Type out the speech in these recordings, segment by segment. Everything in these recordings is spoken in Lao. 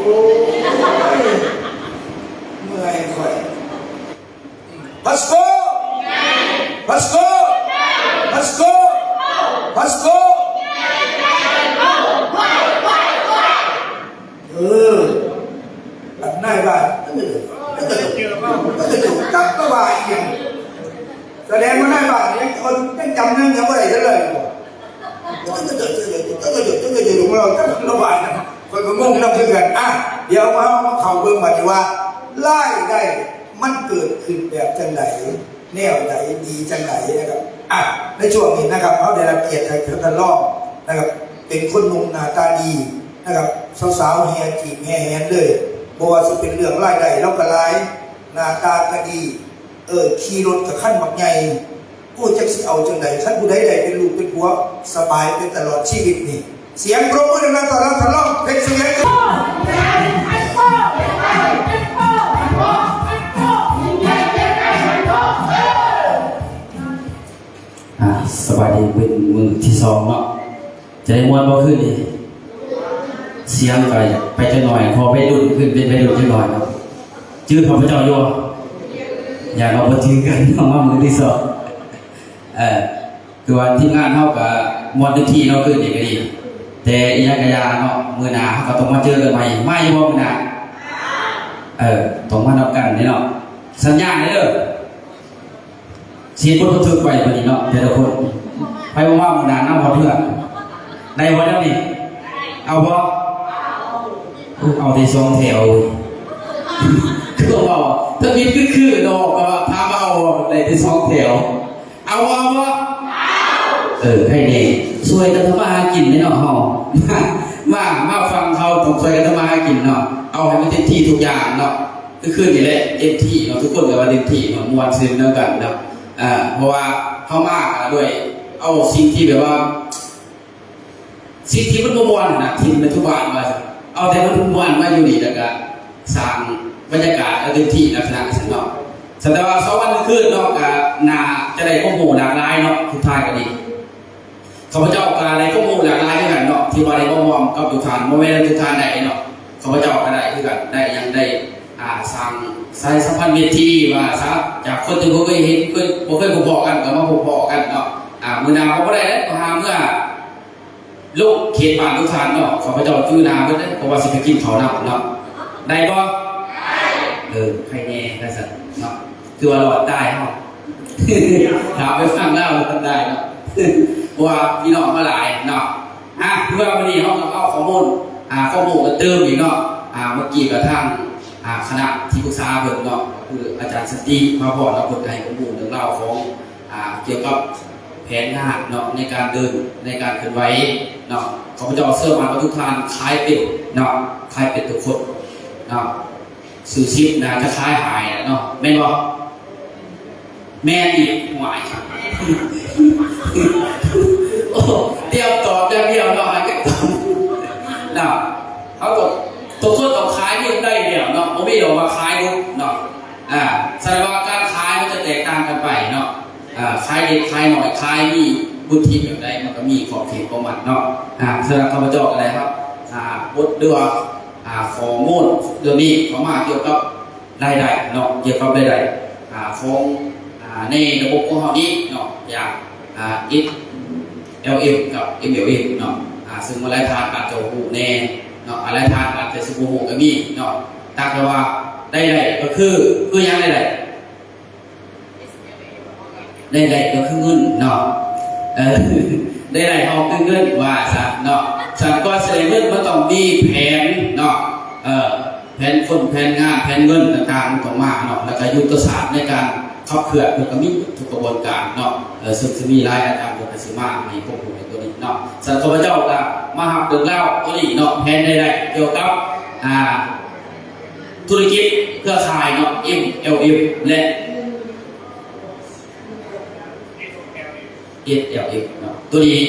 ໂອ້ຍ ເມື່ອຍຂ້ອຍ. ພາສໂກ ພາສໂກ ພາສໂກ ພາສໂກ. ເອີ ອັນນາຍບ້ານ ຈັກລະວ່າອີ່ຫຍັງ? ສະແດງວ່ານາຍບ້ານຍັງຄົນ ຍັງຈຳເລື່ອງຫຍັງບໍ່ໄດ້ເທື່ອເລີຍ. ຈັກລະວ່າອີ່ຫຍັງ? ຂ້ອຍກໍງົງນຳຄືກັນ. ອ່ະ ດຽວເຮົາມາເຂົ້າເບິ່ງບາດນີ້ວ່າ ລາຍໄດ້ມັນເກີດຂຶ້ນແບບຈັ່ງໃດ ແນວໃດ ດີຈັ່ງໃດນະຄັບ. ອ່ະ ໃນຊ່ວງນີ້ນະຄັບ ເຮົາໄດ້ຮັບກຽດໃຫ້ທ່ານຮອງນະຄັບ ເປັນຄົນໜຸ່ມໜ້າຕາດີນະຄັບ ສາວໆແຫ່ຈີບແຫ່ແຫນເລີຍ. ບໍ່ວ່າຊິເປັນເລື່ອງລາຍໄດ້ລາວກໍຫຼາຍ ໜ້າຕາກໍດີ ເອີ ຂີ່ລົດກໍຄັນບັກໃຫຍ່. ໂອ້ ຈັກຊິເອົາຈັ່ງໃດ ຄັນຜູ້ໃດໄດ້ເປັນລູກເປັນຜົວ ສະບາຍໄປຕະຫຼອດຊີວິດນີ້. ສຽງປຣບມືດັງໆ ຕ້ອນຮັບທ່ານຮອງເພັດສະຫວຽນ. ອ່າ ສະບາຍດີເປັນມື້ທີສອງເນາະ. ຈະໄດ້ມ່ວນບໍ່ຄືນນີ້? ສຽງກໍໄປຈັກໜ້ອຍ ພໍໄວລຸ້ນຂຶ້ນ ເປັນໄວລຸ້ນຈັກໜ້ອຍເນາະ. ຈື່ຂ້າພະເຈົ້າຢູ່ບໍ່? ຢ້ານວ່າບໍ່ຈື່ກັນເນາະ ມາມື້ທີສອງ. ເອີ ຄືວ່າທີມງານເຮົາກໍມ່ວນເຕັມທີ່ເນາະ ຄືນນີ້ກໍດີ ແຕ່ອີ່ຫຍັງກໍຢ່າເນາະ ມື້ໜ້າເຮົາກໍຕ້ອງມາເຈີກັນໃໝ່. ມາຢູ່ບໍ່ມື້ໜ້າ? ເອີ ຕ້ອງມານຳກັນເດ້ເນາະ ສັນຍາເດີ. ຊິເຮັດບົດບັນທຶກໄວ້ບັດນີ້ເນາະ ແຕ່ລະຄົນ ໃຜບໍ່ມາມື້ໜ້ານຳຮອດເຮືອນ ໄດ້ບໍ່ແນວນີ້? ເອົາບໍ່? ເອົາແຕ່ສອງແຖວ ຄືເວົ້າທຳອິດຄືໆເນາະ ຖ້າມາເອົາໄດ້ແຕ່ສອງແຖວ. ເອົາບໍ່? ເອົາບໍ່? ເອີ ໃຜແດ່ ຊ່ວຍກັນທຳມາຫາກິນເດ້ເນາະເຮົາ ມາ ມາ ມາຝັ່ງເຮົາຕ້ອງຊ່ວຍກັນທຳມາຫາກິນເນາະ ເອົາໃຫ້ມັນເຕັມທີ່ທຸກຢ່າງເນາະ. ຄືຄືນນີ້ແຫຼະເຕັມທີ່ເນາະ ທຸກຄົນກໍວ່າເຕັມທີ່ເນາະ ມ່ວນຊື່ນນຳກັນເນາະ. ເອີ ເພາະວ່າເຮົາມາກໍດ້ວຍເອົາສິ່ງທີ່ແບບວ່າ ສິ່ງທີ່ມັນບໍ່ມ່ວນນະ ຖິ້ມໄປທຸກບ້ານວ່າ ເອົາແຕ່ມັນມ່ວນມາຢູ່ນີ້ ແລ້ວກໍສ້າງບັນຍາກາດໃຫ້ເຕັມທີ່ລັກສະນະຊັ້ນເນາະ. ສະແຕ່ວ່າສອງວັນຄືນເນາະ ກໍໜ້າຈະໄດ້ຄວາມຮູ້ຫຼາກຫຼາຍເນາະ. ສຸດທ້າຍກໍດີ ຂ້າພະເຈົ້າກໍໄດ້ຄວາມຮູ້ຫຼາກຫຼາຍຄືກັນເນາະ ທີ່ວ່າໄດ້ມາຮ່ວມກັບທຸກທ່ານ ບໍ່ແມ່ນແຕ່ທຸກທ່ານໃດເນາະ ຂ້າພະເຈົ້າກໍໄດ້ຄືກັນ ໄດ້ຫຍັງ ໄດ້ ອ່າ ສ້າງສາຍສຳພັນເວທີວ່າຊະ ຈາກຄົນທີ່ບໍ່ເຄີຍເຫັນ ເຄີຍ ບໍ່ເຄີຍພົບພໍ້ກັນ ກໍມາພົບພໍ້ກັນເນາະ. ອ່າ ມື້ໜ້າບໍ່ໄດ້ແລ້ວ ຫາເມືອລົງເຂດບ້ານທຸກທ່ານເນາະ ຂ້າພະເຈົ້າຈື່ໜ້າເບິດເດ້ ເພາະວ່າຊິໄປກິນເຂົ້ານຳເນາະ ໄດ້ບໍ່? ເອີ ໃຄແນ່ວ່າຊັ້ນເນາະ ຖືວ່າລອດຕາຍເຮົາ ຖ້າໄປຟັງລາວລອດຕາຍເນາະ ເພາະວ່າພີ່ນ້ອງມາຫຼາຍເນາະ. ອ່ະ ເພື່ອມື້ນີ້ເຮົາກໍເອົາຂໍ້ມູນ ອ່າ ຂໍ້ມູນມາເຕີມອີກເນາະ. ອ່າ ເມື່ອກີ້ກໍທາງ ອ່າ ຄະນະທີ່ປຶກສາເພິ່ນເນາະ ກໍຄືອາຈານສັນຕິພາພອນເນາະ ເພິ່ນກໍໃຫ້ຂໍ້ມູນເລື່ອງລາວຂອງ ອ່າ ກ່ຽວກັບແຜນງານເນາະ ໃນການເດີນ ໃນການເຄື່ອນໄຫວເນາະ. ຂ້າພະເຈົ້າເຊື່ອໝັ້ນວ່າທຸກທ່ານຂາຍເປັນເນາະ ຂາຍເປັນທຸກຄົນເນາະ. ຊື້ສິບໜ້າຈະຂາຍຫ້າແຫຼະເນາະ ແມ່ນບໍ່? ແມ່ນອີກ ຫວາຍ ໂອ້ ຕຽມຕອບຢ່າງດຽວເນາະ ໃຫ້ກັນຕອບເນາະ. ເຮົາກໍທຸກຄົນຕ້ອງຂາຍທີ່ໄດ້ແລ້ວເນາະ ບໍ່ມີດອກວ່າຂາຍຫຼຸດເນາະ. ອ່າ ສະນັ້ນວ່າການຂາຍມັນຈະແຕກຕ່າງກັນໄປເນາະ. ອ່າ ຂາຍເລັກຂາຍນ້ອຍ ຂາຍມີວຸດທິແບບໃດ ມັນກໍມີຂອບເຂດຂອງມັນເນາະ. ອ່າ ສຳລັບຂ້າພະເຈົ້າກໍໄດ້ຮັບ ອ່າ ບົດ ຫຼືວ່າ ອ່າ ຂໍ້ມູນເລື່ອງນີ້ເຂົ້າມາກ່ຽວກັບ ລາຍໄດ້ເນາະ ກ່ຽວກັບລາຍໄດ້ ອ່າ ຂອງ ອ່າ ໃນລະບົບຂອງເຮົານີ້ເນາະ ຢ່າງ ອ່າ ເອັສແອລເອັມ ກັບ ເອັມແອລເອັມ ເນາະ. ອ່າ ເຊິ່ງວ່າຫຼາຍທ່ານອາດຈະຮູ້ແດ່ເນາະ ອ່າ ຫຼາຍທ່ານອາດຈະຊິບໍ່ຮູ້ກໍມີເນາະ. ຕາມທີ່ວ່າລາຍໄດ້ກໍຄື ຄືຫຍັງລາຍໄດ້? ລາຍໄດ້ກໍຄືເງິນເນາະ ເອີ ລາຍໄດ້ເຮົາຄືເງິນວ່າຊັ້ນເນາະ. ສະນັ້ນກ່ອນຊິໄດ້ເງິນມັນຕ້ອງມີແຜນເນາະ ເອີ ແຜນຄົນ ແຜນງານ ແຜນເງິນຕ່າງໆ ມັນຕ້ອງມາເນາະ ແລ້ວກໍຍຸດທະສາດໃນການຂັບເຄື່ອນ ມັນກໍມີທຸກຂະບວນການເນາະ. ເອີ ເຊິ່ງຊິມີຫຼາຍອາຈານເພິ່ນກໍຊິມາໃຫ້ຄວາມຮູ້ໃນຕົວນີ້ເນາະ. ສະນັ້ນຂ້າພະເຈົ້າກໍມາຮັບເລື່ອງລາວຕົວນີ້ເນາະ ແຜນລາຍໄດ້ກ່ຽວກັບ ອ່າ ທຸລະກິດເຄືອຂ່າຍເນາະ ເອັມແອລເອັມ ແລະ ເອັສແອລເອັມ ເນາະ ຕົວນີ້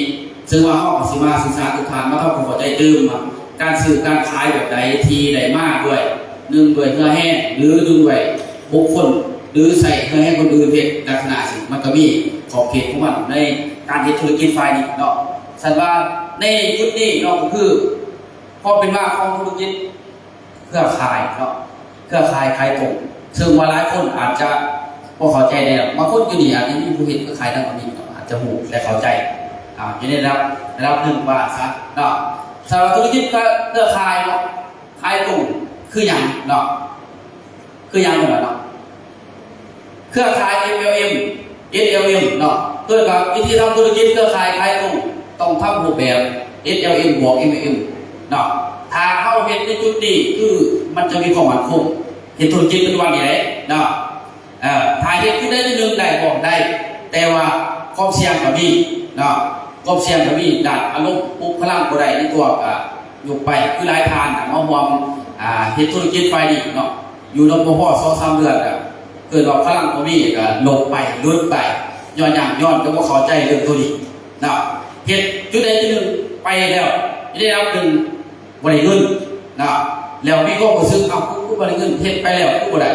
ເຊິ່ງວ່າເຮົາກໍຊິມາສຶກສາທຸກທ່ານ ມາທຳຄວາມເຂົ້າໃຈຕື່ມວ່າ ການຊື້ການຂາຍແບບໃດທີ່ໄດ້ມາດ້ວຍ ໜຶ່ງດ້ວຍເຫື່ອແຮງ ຫຼື ໜຶ່ງດ້ວຍບຸກຄົນ ຫຼື ໃຊ້ເຫື່ອແຮງຄົນອື່ນເຮັດ ລັກສະນະຊີ້ ມັນກໍມີຂອບເຂດຂອງມັນໃນການເຮັດທຸລະກິດຝ່າຍນີ້ເນາະ. ສະນັ້ນວ່າໃນຈຸດນີ້ເນາະ ກໍຄືຄວາມເປັນມາຂອງທຸລະກິດ ເຄືອຂ່າຍເນາະ ເຄືອຂ່າຍຂາຍຕົງ ເຊິ່ງວ່າຫຼາຍຄົນອາດຈະບໍ່ເຂົ້າໃຈແດ່. ບາງຄົນຢູ່ນີ້ອາດຈະມີຜູ້ເຮັດເຄືອຂ່າຍທາງອາເມລິກາ ອາດຈະຮູ້ ແລະ ເຂົ້າໃຈ ອາ ຢູ່ໃນລະດັບ ລະດັບໜຶ່ງວ່າຊັ້ນເນາະ. ສຳລັບທຸລະກິດເຄືອ ເຄືອຂ່າຍເນາະ ຂາຍຕົງຄືຫຍັງເນາະ? ຄືຫຍັງເນາະ? ເຄືອຂ່າຍ ເອັມແອລເອັມ ເອັສແອລເອັມ ເນາະ ເອີ້ນວ່າວິທີທຳທຸລະກິດເຄືອຂ່າຍຂາຍຕົງ ຕ້ອງທຳຮູບແບບ ເອັສແອລເອັມ ບວກ ເອັມແອລເອັມ ເນາະ. ຖ້າເຮົາເຮັດໃນຈຸດນີ້ ຄືມັນຈະມີຄວາມໝັ້ນຄົງ ເຮັດທຸລະກິດປັດຈຸບັນນີ້ເດ້ເນາະ. ເອີ ຖ້າເຮັດຈຸດໃດຈຸດໜຶ່ງໄດ້ບໍ່? ໄດ້ ແຕ່ວ່າຄວາມສ່ຽງກໍມີເນາະ ຄວາມສ່ຽງກໍມີ ດ້ານອາລົມ ປຸກພະລັງບໍ່ໄດ້ໃນຕົວກໍ ຍຸບໄປ ຄືຫຼາຍທ່ານນະມາຮ່ວມ ອ່າ ເຮັດທຸລະກິດໄຟນີ້ເນາະ ຢູ່ນຳບໍ່ພໍສອງສາມເດືອນ ກໍເກີດວ່າພະລັງບໍ່ມີກໍລົ້ມໄປ ຫຼຸດໄປ ຍ້ອນຫຍັງ? ຍ້ອນກໍບໍ່ເຂົ້າໃຈເລື່ອງໂຕນີ້ເນາະ. ເຮັດຈຸດໃດຈຸດໜຶ່ງໄປແລ້ວ ຢູ່ໃນລະດັບໜຶ່ງບໍ່ໄດ້ເງິນເນາະ ແລ້ວມີຄວາມຮູ້ສຶກ ເອົ້າ ກູບໍ່ໄດ້ເງິນ ເຮັດໄປແລ້ວກູບໍ່ໄດ້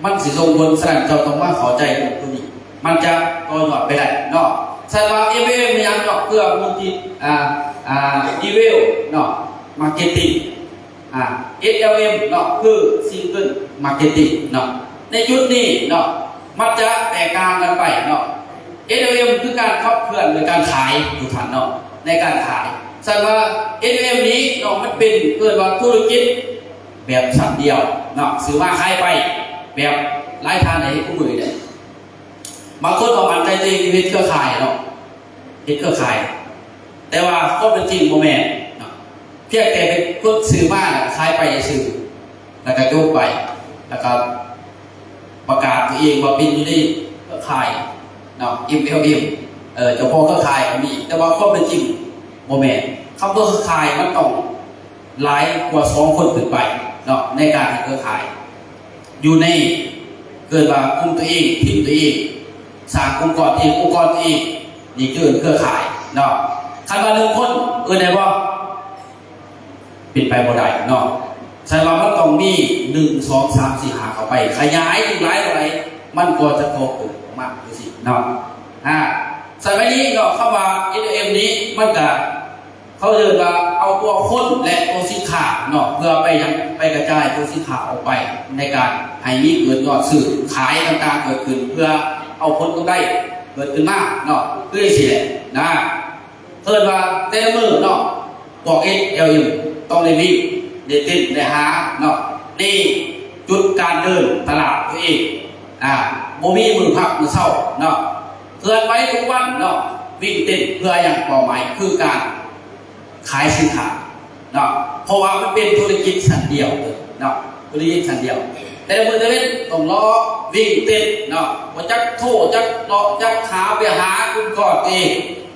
ມັນຊິສົ່ງຜົນ. ສະນັ້ນເຈົ້າຕ້ອງມາເຂົ້າໃຈເລື່ອງໂຕນີ້ ມັນຈະຕໍ່ຍອດໄປໄດ້ເນາະ. ສະນັ້ນວ່າ ເອັມແອລເອັມ ແມ່ນຫຍັງເນາະ? ເພື່ອ Multi ອ່າ ອ່າ Level ເນາະ Marketing ອ່າ ເອັສແອລເອັມ ເນາະ ຄື Single Marketing ເນາະ. ໃນຈຸດນີ້ເນາະ ມັນຈະແຕກຕ່າງກັນໄປເນາະ. ເອັສແອລເອັມ ຄືການຂັບເຄື່ອນໂດຍການຂາຍ ທຸກທ່ານເນາະ ໃນການຂາຍ. ສະນັ້ນວ່າ ເອັສແອລເອັມ ນີ້ເນາະ ມັນເປັນ ເອີ້ນວ່າທຸລະກິດແບບຊັ້ນດຽວເນາະ ຊື້ມາຂາຍໄປ ແບບຫຼາຍທ່ານໄດ້ເຮັດຄູ່ມື້ນີ້ແຫຼະ. ບາງຄົນກໍໝັ້ນໃຈຕົວເອງເຮັດເຄືອຂ່າຍເນາະ ເຮັດເຄືອຂ່າຍ ແຕ່ວ່າຄວາມເປັນຈິງບໍ່ແມ່ນເນາະ ພຽງແຕ່ເປັນຄົນຊື້ມາແລ້ວຂາຍໄປຊື່ໆ ແລ້ວກໍຈົບໄປ ແລ້ວກໍປະກາດຕົວເອງວ່າເປັນຢູ່ໃນເຄືອຂ່າຍເນາະ ເອັມແອລເອັມ ເອີ ເຈົ້າຂອງເຄືອຂ່າຍກໍມີ ແຕ່ວ່າຄວາມເປັນຈິງບໍ່ແມ່ນ. ຄຳວ່າເຄືອຂ່າຍມັນຕ້ອງ ຫຼາຍກວ່າສອງຄົນຂຶ້ນໄປເນາະ ໃນການເຮັດເຄືອຂ່າຍ ຢູ່ໃນ ເອີ້ນວ່າກຸ່ມຕົວເອງ ທີມຕົວເອງ ສ້າງອົງກອນຕົວເອງ ອົງກອນຕົວເອງ ນີ້ຄືເອີ້ນເຄືອຂ່າຍເນາະ. ຄັນວ່າໜຶ່ງຄົນເອີ້ນໄດ້ບໍ່? ເປັນໄປບໍ່ໄດ້ເນາະ. ສະນັ້ນວ່າມັນຕ້ອງມີ ໜຶ່ງ ສອງ ສາມ ສີ່ ຫ້າ ເຂົ້າໄປ ຂະຫຍາຍຢູ່ຫຼາຍເທົ່າໃດ ມັນກໍຈະກໍ່ເກີດອອກມາຈັ່ງຊີ້ເນາະ. ອາ ສະໄໝນີ້ເນາະ ຄຳວ່າ ເອັສແອລເອັມ ນີ້ມັນກະ ເຂົາເອີ້ນວ່າເອົາຕົວຄົນ ແລະ ຕົວສິນຄ້າເນາະ ເພື່ອໄປຫຍັງ? ໄປກະຈາຍຕົວສິນຄ້າອອກໄປ ໃນການໃຫ້ມີເກີດຍອດຊື້ຂາຍຕ່າງໆເກີດຂຶ້ນ ເພື່ອເອົາຜົນກຳໄລເກີດຂຶ້ນມາເນາະ ຄືຈັ່ງຊີ້ແຫຼະນະ. ເອີ້ນວ່າແຕ່ລະມື້ເນາະ ພວກ ເອັສແອລເອັມ ຕ້ອງໄດ້ວິ່ງ ໄດ້ເຕັ້ນ ໄດ້ຫາເນາະ ນີ້ຈຸດການເດີນຕະຫຼາດຕົວເອງ ອາ ບໍ່ມີມື້ພັກມື້ເຊົາເນາະ ເຄື່ອນໄຫວທຸກວັນເນາະ ວິ່ງເຕັ້ນເພື່ອຫຍັງ? ເປົ້າໝາຍຄືການ ຂາຍສິນຄ້າເນາະ ເພາະວ່າມັນເປັນທຸລະກິດຊັ້ນດຽວເນາະ ທຸລະກິດຊັ້ນດຽວ ແຕ່ລະມື້ແຕ່ເວັນຕ້ອງເລາະວິ່ງເຕັ້ນເນາະ ບໍ່ຈັກໂທ ຈັກເລາະ ຈັກຫາ ໄປຫາກຸ່ມກ້ອນເອງ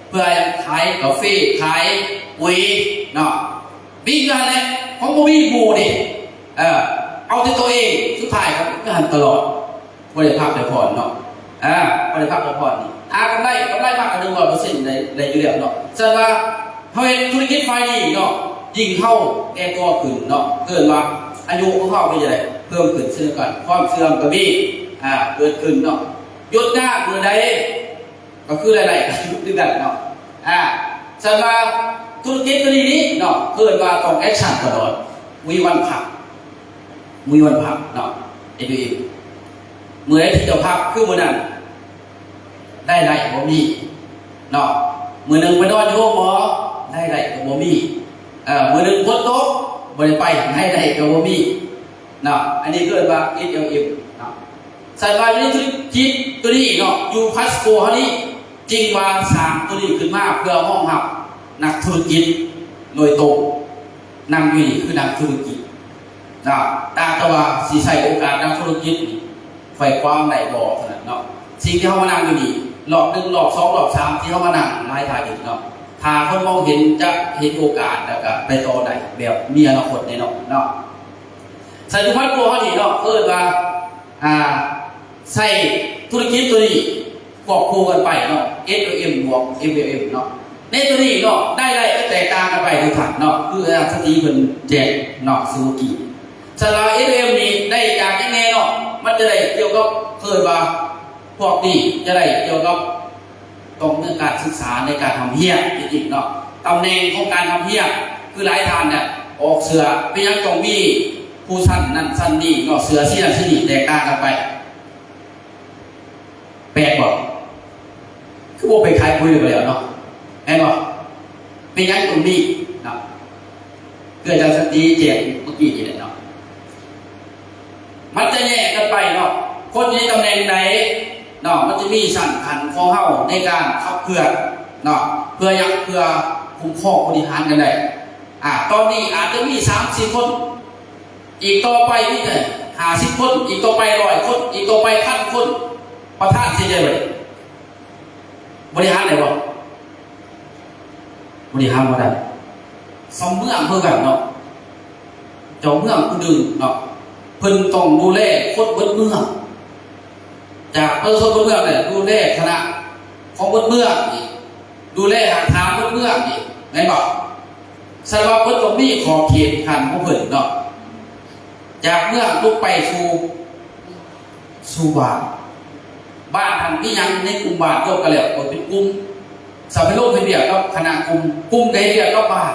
ເພື່ອຂາຍກາເຟ ຂາຍປຸ໋ຍເນາະ ວິ່ງຢູ່ຫັ້ນແຫຼະ ເພາະບໍ່ມີໝູ່ເດ້ ເອີ ເອົາແຕ່ໂຕເອງ ສຸດທ້າຍກໍຢູ່ຫັ້ນຕະຫຼອດ. ບໍ່ໄດ້ພັກໄດ້ຜ່ອນເນາະ ອາ ບໍ່ໄດ້ພັກໄດ້ຜ່ອນນີ້ ອາ ກຳໄລ ກຳໄລມາກໍໜຶ່ງຮ້ອຍເປີເຊັນໄດ້ ໄດ້ຢູ່ແລ້ວເນາະ. ສະນັ້ນວ່າເຮົາເຮັດທຸລະກິດໄຟນີ້ເນາະ ຍິ່ງເຮົາແກ່ຕົວຂຶ້ນເນາະ ເອີ້ນວ່າອາຍຸຂອງເຮົາກໍຈະໄດ້ເພີ່ມຂຶ້ນເຊັ່ນດຽວກັນ ຄວາມເສື່ອມກໍມີ ອາ ເກີດຂຶ້ນເນາະ ຢຸດງານມື້ໃດ ກໍຄືລາຍໄດ້ກໍຢຸດຄືກັນເນາະ ອາ ສະນັ້ນວ່າທຸລະກິດຕົວນີ້ນີ້ເນາະ ເອີ້ນວ່າຕ້ອງແອັກຊັນຕະຫຼອດ ບໍ່ມີວັນພັກ ມີວັນພັກເນາະ ເອັນຢູເອັມ ມື້ໃດທີ່ເຈົ້າພັກຄືມື້ນັ້ນ ລາຍໄດ້ບໍ່ມີເນາະ ມື້ໜຶ່ງໄປນອນຢູ່ໂຮງໝໍ ລາຍໄດ້ກໍບໍ່ມີ ເອີ ມື້ໜຶ່ງຝົນຕົກ ບໍ່ໄດ້ໄປ ລາຍໄດ້ກໍບໍ່ມີເນາະ ອັນນີ້ເອີ້ນວ່າ ເອັສແອລເອັມ ເນາະ. ສະນັ້ນວ່າຢູ່ໃນທຸລະກິດຕົວນີ້ເນາະ ຢູ່ Costco ເຮົານີ້ ຈຶ່ງວ່າສ້າງຕົວນີ້ຂຶ້ນມາເພື່ອຮອງຮັບນັກທຸລະກິດໂດຍຕົງ ນັ່ງຢູ່ນີ້ຄືນັກທຸລະກິດເນາະ ຕ່າງແຕ່ວ່າຊິໃຊ້ໂອກາດນັກທຸລະກິດນີ້ໄຂວ່ຄວາມໄດ້ບໍ່ເທົ່ານັ້ນເນາະ. ສິ່ງທີ່ເຮົາມານັ່ງຢູ່ນີ້ ຮອບໜຶ່ງ ຮອບສອງ ຮອບສາມ ທີ່ເຮົາມານັ່ງຫຼາຍທ່ານຢູ່ເນາະ ຖ້າຄົນມອງເຫັນຈະເຫັນໂອກາດ ແລ້ວກະໄປຕໍ່ໄດ້ແບບມີອະນາຄົດແນ່ນອນເນາະ. ສະນັ້ນຢູ່ Costco ເຮົານີ້ເນາະ ເອີ້ນວ່າ ອ່າ ໃຊ້ທຸລະກິດຕົວນີ້ຄວບຄູ່ກັນໄປເນາະ ເອັສແອລເອັມ ບວກ ເອັມແອລເອັມ ເນາະ. ໃນຕົວນີ້ເນາະ ລາຍໄດ້ກໍແຕກຕ່າງກັນໄປທຸກທ່ານເນາະ ຄືອາຈານສັນຕິເພິ່ນແຈ້ງເນາະ ເມື່ອກີ້. ສຳລັບ ເອັສແອລເອັມ ນີ້ໄດ້ຈາກຫຍັງແດ່ເນາະ ມັນຈະໄດ້ກ່ຽວກັບ ເອີ້ນວ່າພວກນີ້ຈະໄດ້ກ່ຽວກັບ ຕ້ອງມີການສຶກສາໃນການຮ່ຳຮຽນອີກເນາະ ຕຳແໜ່ງຂອງການຮ່ຳຮຽນ ຄືຫຼາຍທ່ານເນຍອອກເສື້ອ ເປັນຫຍັງຕ້ອງມີ ຜູ້ຊັ້ນນັ້ນຊັ້ນນີ້ເນາະ ເສື້ອສີນັ້ນສີນີ້ແຕກຕ່າງກັນໄປ. ແປກບໍ່? ຄືບໍ່ໄປຂາຍປຸ໋ຍໄປແລ້ວເນາະ ແມ່ນບໍ່? ເປັນຫຍັງຕົງນີ້ເນາະ? ຄືອາຈານສັນຕິແຈ້ງເມື່ອກີ້ນີ້ແຫຼະເນາະ ມັນຈະແຍກກັນໄປເນາະ ຄົນຢູ່ໃນຕຳແໜ່ງໃດເນາະ ມັນຈະມີຊັ້ນຂັ້ນຂອງເຮົາໃນການຂັບເຄື່ອນເນາະ ເພື່ອຫຍັງ? ເພື່ອຄຸ້ມຄອງບໍລິຫານກັນໄດ້. ອາ ຕອນນີ້ອາດຈະມີສາມສີ່ຄົນ ອີກຕໍ່ໄປມີແຕ່ຫ້າສິບຄົນ ອີກຕໍ່ໄປຮ້ອຍຄົນ ອີກຕໍ່ໄປພັນຄົນ ປະທານຊິເຮັດໄດ້ບໍ່? ບໍລິຫານໄດ້ບໍ່? ບໍລິຫານບໍ່ໄດ້. ຊຳເມືອງຄືກັນເນາະ ເຈົ້າເມືອງຜູ້ໜຶ່ງເນາະ ເພິ່ນຕ້ອງດູແລຄົນເບິດເມືອງ ຈາກປະຊາຊົນເບິດເມືອງແຫຼະ ດູແລຄະນະຂອງເບິດເມືອງອີກ ດູແລຮາກຖານເບິດເມືອງອີກ ແມ່ນບໍ່? ສະນັ້ນວ່າເພິ່ນຕ້ອງມີຂອບເຂດຂັ້ນຂອງເພິ່ນເນາະ ຈາກເມືອງລົງໄປສູ່ ສູ່ບ້ານ ບ້ານຫັ້ນມີຫຍັງໃນກຸ່ມບ້ານລວມກັນແລ້ວເປັນກຸ່ມ ສະເປັນໂລງເຮັດວຽກກັບຄະນະກຸ່ມ ກຸ່ມກໍເຮັດວຽກກັບບ້ານ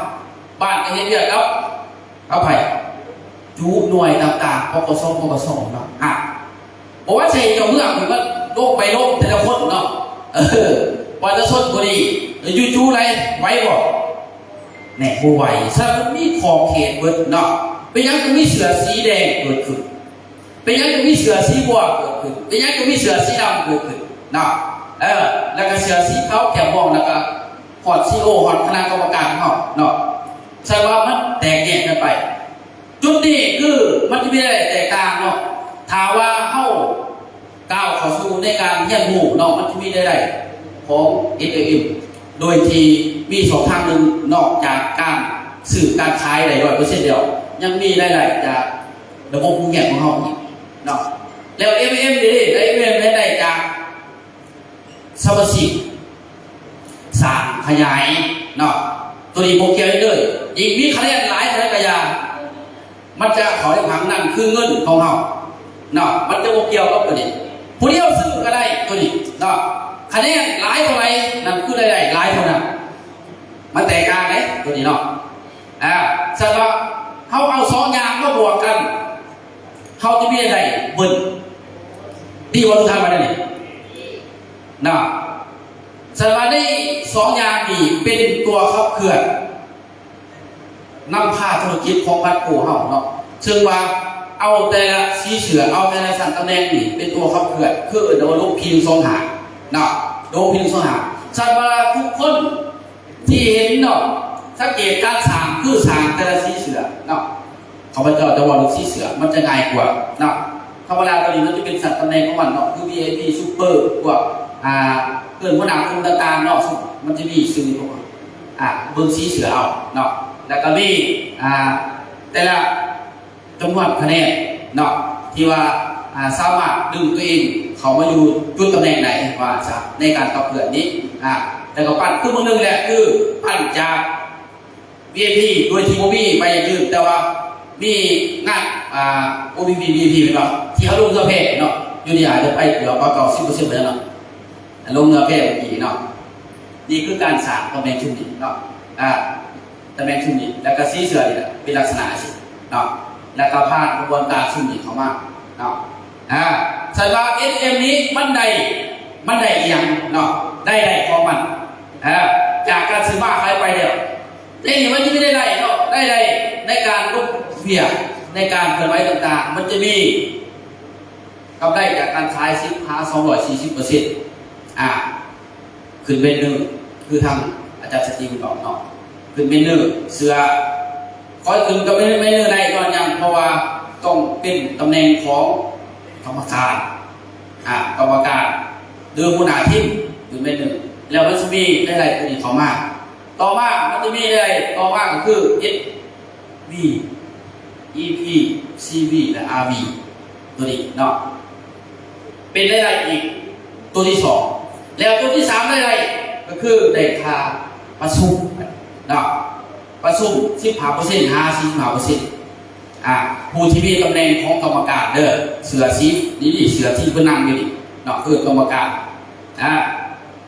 ບ້ານກໍເຮັດວຽກກັບ ກັບໃຜ? ຈຸໜ່ວຍຕ່າງໆ ປກສ ປກສ ເນາະ ອາ ບໍ່ວ່າໃສ່ເຈົ້າເມືອງເພິ່ນກໍລົງໄປລົງແຕ່ລະຄົນເນາະ ເອີ ປະຊາຊົນບໍ່ດີ ຢູ່ຈຸໄຫຼ ໄຫວບໍ່? ແນ່ ບໍ່ໄຫວ. ສະນັ້ນມັນມີຂອບເຂດເບິດເນາະ ເປັນຫຍັງຈຶ່ງມີເສື້ອສີແດງເກີດຂຶ້ນ? ເປັນຫຍັງຈຶ່ງມີເສື້ອສີບົວເກີດຂຶ້ນ? ເປັນຫຍັງຈຶ່ງມີເສື້ອສີດຳເກີດຂຶ້ນເນາະ? ເອີ ແລ້ວກໍເສື້ອສີຂາວແກ້ມມອງ ແລ້ວກໍຮອດຊີໂອ ຮອດຄະນະກຳມະການຂອງເຮົາເນາະ ສະນັ້ນວ່າມັນແຕກແຍກກັນໄປ. ຈຸດນີ້ຄືມັນຈະມີໄດ້ແຕກຕ່າງເນາະ ຖ້າວ່າເຮົາ ກ້າວເຂົ້າສູ່ໃນການຮຽນຮູ້ເນາະ ມັນຈະມີລາຍໄດ້ຂອງ ເອັສເອັມ ໂດຍທີ່ມີຊ່ອງທາງໜຶ່ງ ນອກຈາກການຊື້ການຂາຍໄດ້ຮ້ອຍເປີເຊັນແລ້ວ ຍັງມີລາຍໄດ້ຈາກລະບົບໂຮງຮຽນຂອງເຮົາອີກເນາະ. ແລ້ວ ເອັມເອັມ ນີ້ເດ້ ເອັມເອັມ ລາຍໄດ້ຈາກສະມາຊິກ ສ້າງຂະຫຍາຍເນາະ ໂຕນີ້ບໍ່ກ່ຽວເລີຍ. ຍິ່ງມີຄະແນນຫຼາຍເທົ່າໃດກໍຢ່າ ມັນຈະເຂົ້າໃນຜັງ ນັ້ນຄືເງິນຂອງເຮົາເນາະ ມັນຈະບໍ່ກ່ຽວກັບໂຕນີ້. ຜູ້ດຽວຊື້ກໍໄດ້ໂຕນີ້ເນາະ ຄະແນນຫຼາຍເທົ່າໃດ ນັ້ນຄືລາຍໄດ້ຫຼາຍເທົ່ານັ້ນ. ມັນແຕກຕ່າງເດ້ໂຕນີ້ເນາະ. ອາ ສະນັ້ນວ່າເຮົາເອົາສອງຢ່າງມາບວກກັນ ເຮົາຈະມີລາຍໄດ້ເບິ້ນ ດີບໍ່? ທຸກທ່ານວ່າໄດ້ນີ້ເນາະ. ສະນັ້ນວ່າໃນສອງຢ່າງນີ້ເປັນຕົວຂັບເຄື່ອນ ນຳພາທຸລະກິດຂອງວັດໂກເຮົາເນາະ ເຊິ່ງວ່າເອົາແຕ່ລະສີເສື້ອ ເອົາແຕ່ລະຊັ້ນຕຳແໜ່ງນີ້ເປັນຕົວຂັບເຄື່ອນ ຄືເອີ້ນວ່າໂລງພີໜຶ່ງສອງຫ້າເນາະ ໂລງພີໜຶ່ງສອງຫ້າ. ສະນັ້ນວ່າທຸກຄົນທີ່ເຫັນເນາະ ສັງເກດການສ້າງ ຄືສ້າງແຕ່ລະສີເສື້ອເນາະ ຂ້າພະເຈົ້າຈະເວົ້າເລື່ອງສີເສື້ອ ມັນຈະງ່າຍກວ່າເນາະ. ທຳມະດາໂຕນີ້ມັນຈະເປັນຊັ້ນຕຳແໜ່ງຂອງມັນເນາະ ຄື ວີໄອພີ ຊຸບເປີ ພວກ ອາ ເອີ້ນຫົວໜ້າກຸ່ມຕ່າງໆເນາະ ມັນຈະມີຊື່ຂອງ ອາ ເບິ່ງສີເສື້ອເອົາເນາະ ແລ້ວກໍມີ ອາ ແຕ່ລະຈຳນວນຄະແນນເນາະ ທີ່ວ່າ ອາ ສາມາດດຶງຕົວເອງເຂົ້າມາຢູ່ຈຸດຕຳແໜ່ງໃດວ່າຊະ ໃນການຂັບເຄື່ອນນີ້ ອາ ແລ້ວກໍປັ້ນຄືມື້ໜຶ່ງແຫຼະ ຄືປັ້ນຈາກ ວີໄອພີ ໂດຍທີ່ບໍ່ມີໃບຢັ້ງຢືນ ແຕ່ວ່າມີງານ ອາ ໂອພີພີ ວີໄອພີ ແມ່ນບໍ່ ທີ່ເຮົາລົງເຮືອແພເນາະ ຢູ່ນີ້ອາດຈະໄປເກືອບວ່າເກົ້າສິບເປີເຊັນໄປແລ້ວເນາະ ລົງເຮືອແພເມື່ອກີ້ເນາະ. ນີ້ຄືການສ້າງຕຳແໜ່ງຊຸມນີ້ເນາະ ອາ ຕຳແໜ່ງຊຸມນີ້ ແລ້ວກໍສີເສື້ອນີ້ແຫຼະ ເປັນລັກສະນະຈັ່ງຊີ້ເນາະ ແລ້ວກໍຜ່ານຂະບວນການຊຸມນີ້ເຂົ້າມາເນາະ. ອາ ສະນັ້ນວ່າ ເອັສເອັມ ນີ້ມັນໄດ້ ມັນໄດ້ອີ່ຫຍັງເນາະ ໄດ້ ໄດ້ຂອງມັນ ອາ ຈາກການຊື້ມາຂາຍໄປແລ້ວ ແຕ່ນີ້ມັນຈະມີລາຍໄດ້ເນາະ ລາຍໄດ້ໃນການລົງວຽກ ໃນການເຄື່ອນໄຫວຕ່າງໆ ມັນຈະມີກຳໄລຈາກການຂາຍສິບຫາສອງຮ້ອຍສີ່ສິບເປີເຊັນ ອາ ຂຶ້ນເບັນເນີ ຄືທາງອາຈານສະຕິເວົ້າເນາະ ຂຶ້ນເບັນເນີ ເສື້ອ ຂ້ອຍຂຶ້ນກັບເບັນເນີໄດ້ຍ້ອນຫຍັງ? ເພາະວ່າຕ້ອງເປັນຕຳແໜ່ງຂອງກຳມະການ ອາ ກຳມະການ ຫຼື ຫົວໜ້າທີມ ຫຼື ແມ່ນໜຶ່ງ ແລ້ວມັນຊິມີລາຍໄດ້ຕົວນີ້ເຂົ້າມາ. ຕໍ່ມາມັນຈະມີລາຍໄດ້ຕໍ່ມາກໍຄື ເອັສ ວີ ອີ ພີ ຊີ ວີ ແລະ ອາ ວີ ຕົວນີ້ເນາະ ເປັນລາຍໄດ້ອີກຕົວທີສອງ. ແລ້ວຕົວທີສາມລາຍໄດ້ກໍຄືໄດ້ຄ່າປະຊຸມເນາະ ປະຊຸມສິບຫ້າເປີເຊັນຫາສີ່ສິບຫ້າເປີເຊັນ ອາ ຜູ້ທີ່ມີຕຳແໜ່ງຂອງກຳມະການເດີ ເສື້ອສີນີ້ ເສື້ອທີ່ເພິ່ນນັ່ງຢູ່ນີ້ເນາະ ຄືກຳມະການ ອາ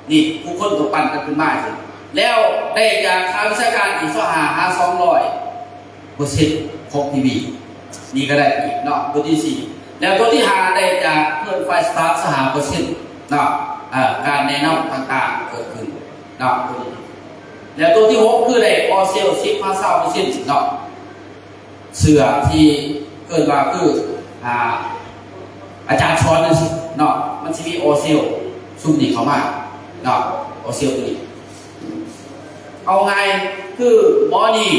ນີ້ທຸກຄົນກໍປັນກັນຂຶ້ນມາຊີ້ ແລ້ວໄດ້ຈາກຄ່າວິຊາການອີກຊາວຫ້າຫາສອງຮ້ອຍເປີເຊັນຂອງ ພີ ວີ ນີ້ກໍໄດ້ອີກເນາະ ຕົວທີສີ່. ແລ້ວຕົວທີຫ້າໄດ້ຈາກເພື່ອນຝ່າຍສະຕາຟຊາວຫ້າເປີເຊັນເນາະ ເອີ ການແນະນຳຕ່າງໆເກີດຂຶ້ນເນາະ. ແລ້ວຕົວທີຫົກຄືໄດ້ອໍເຊວສິບຫາຊາວເປີເຊັນເນາະ ເສື້ອທີ່ເອີ້ນວ່າຄື ອາ ອາຈານສອນຈັ່ງຊີ້ເນາະ ມັນຊິມີອໍເຊວຊຸມນີ້ເຂົ້າມາເນາະ ອໍເຊວຕົວນີ້. ເອົາງ່າຍຄືໝໍນີ້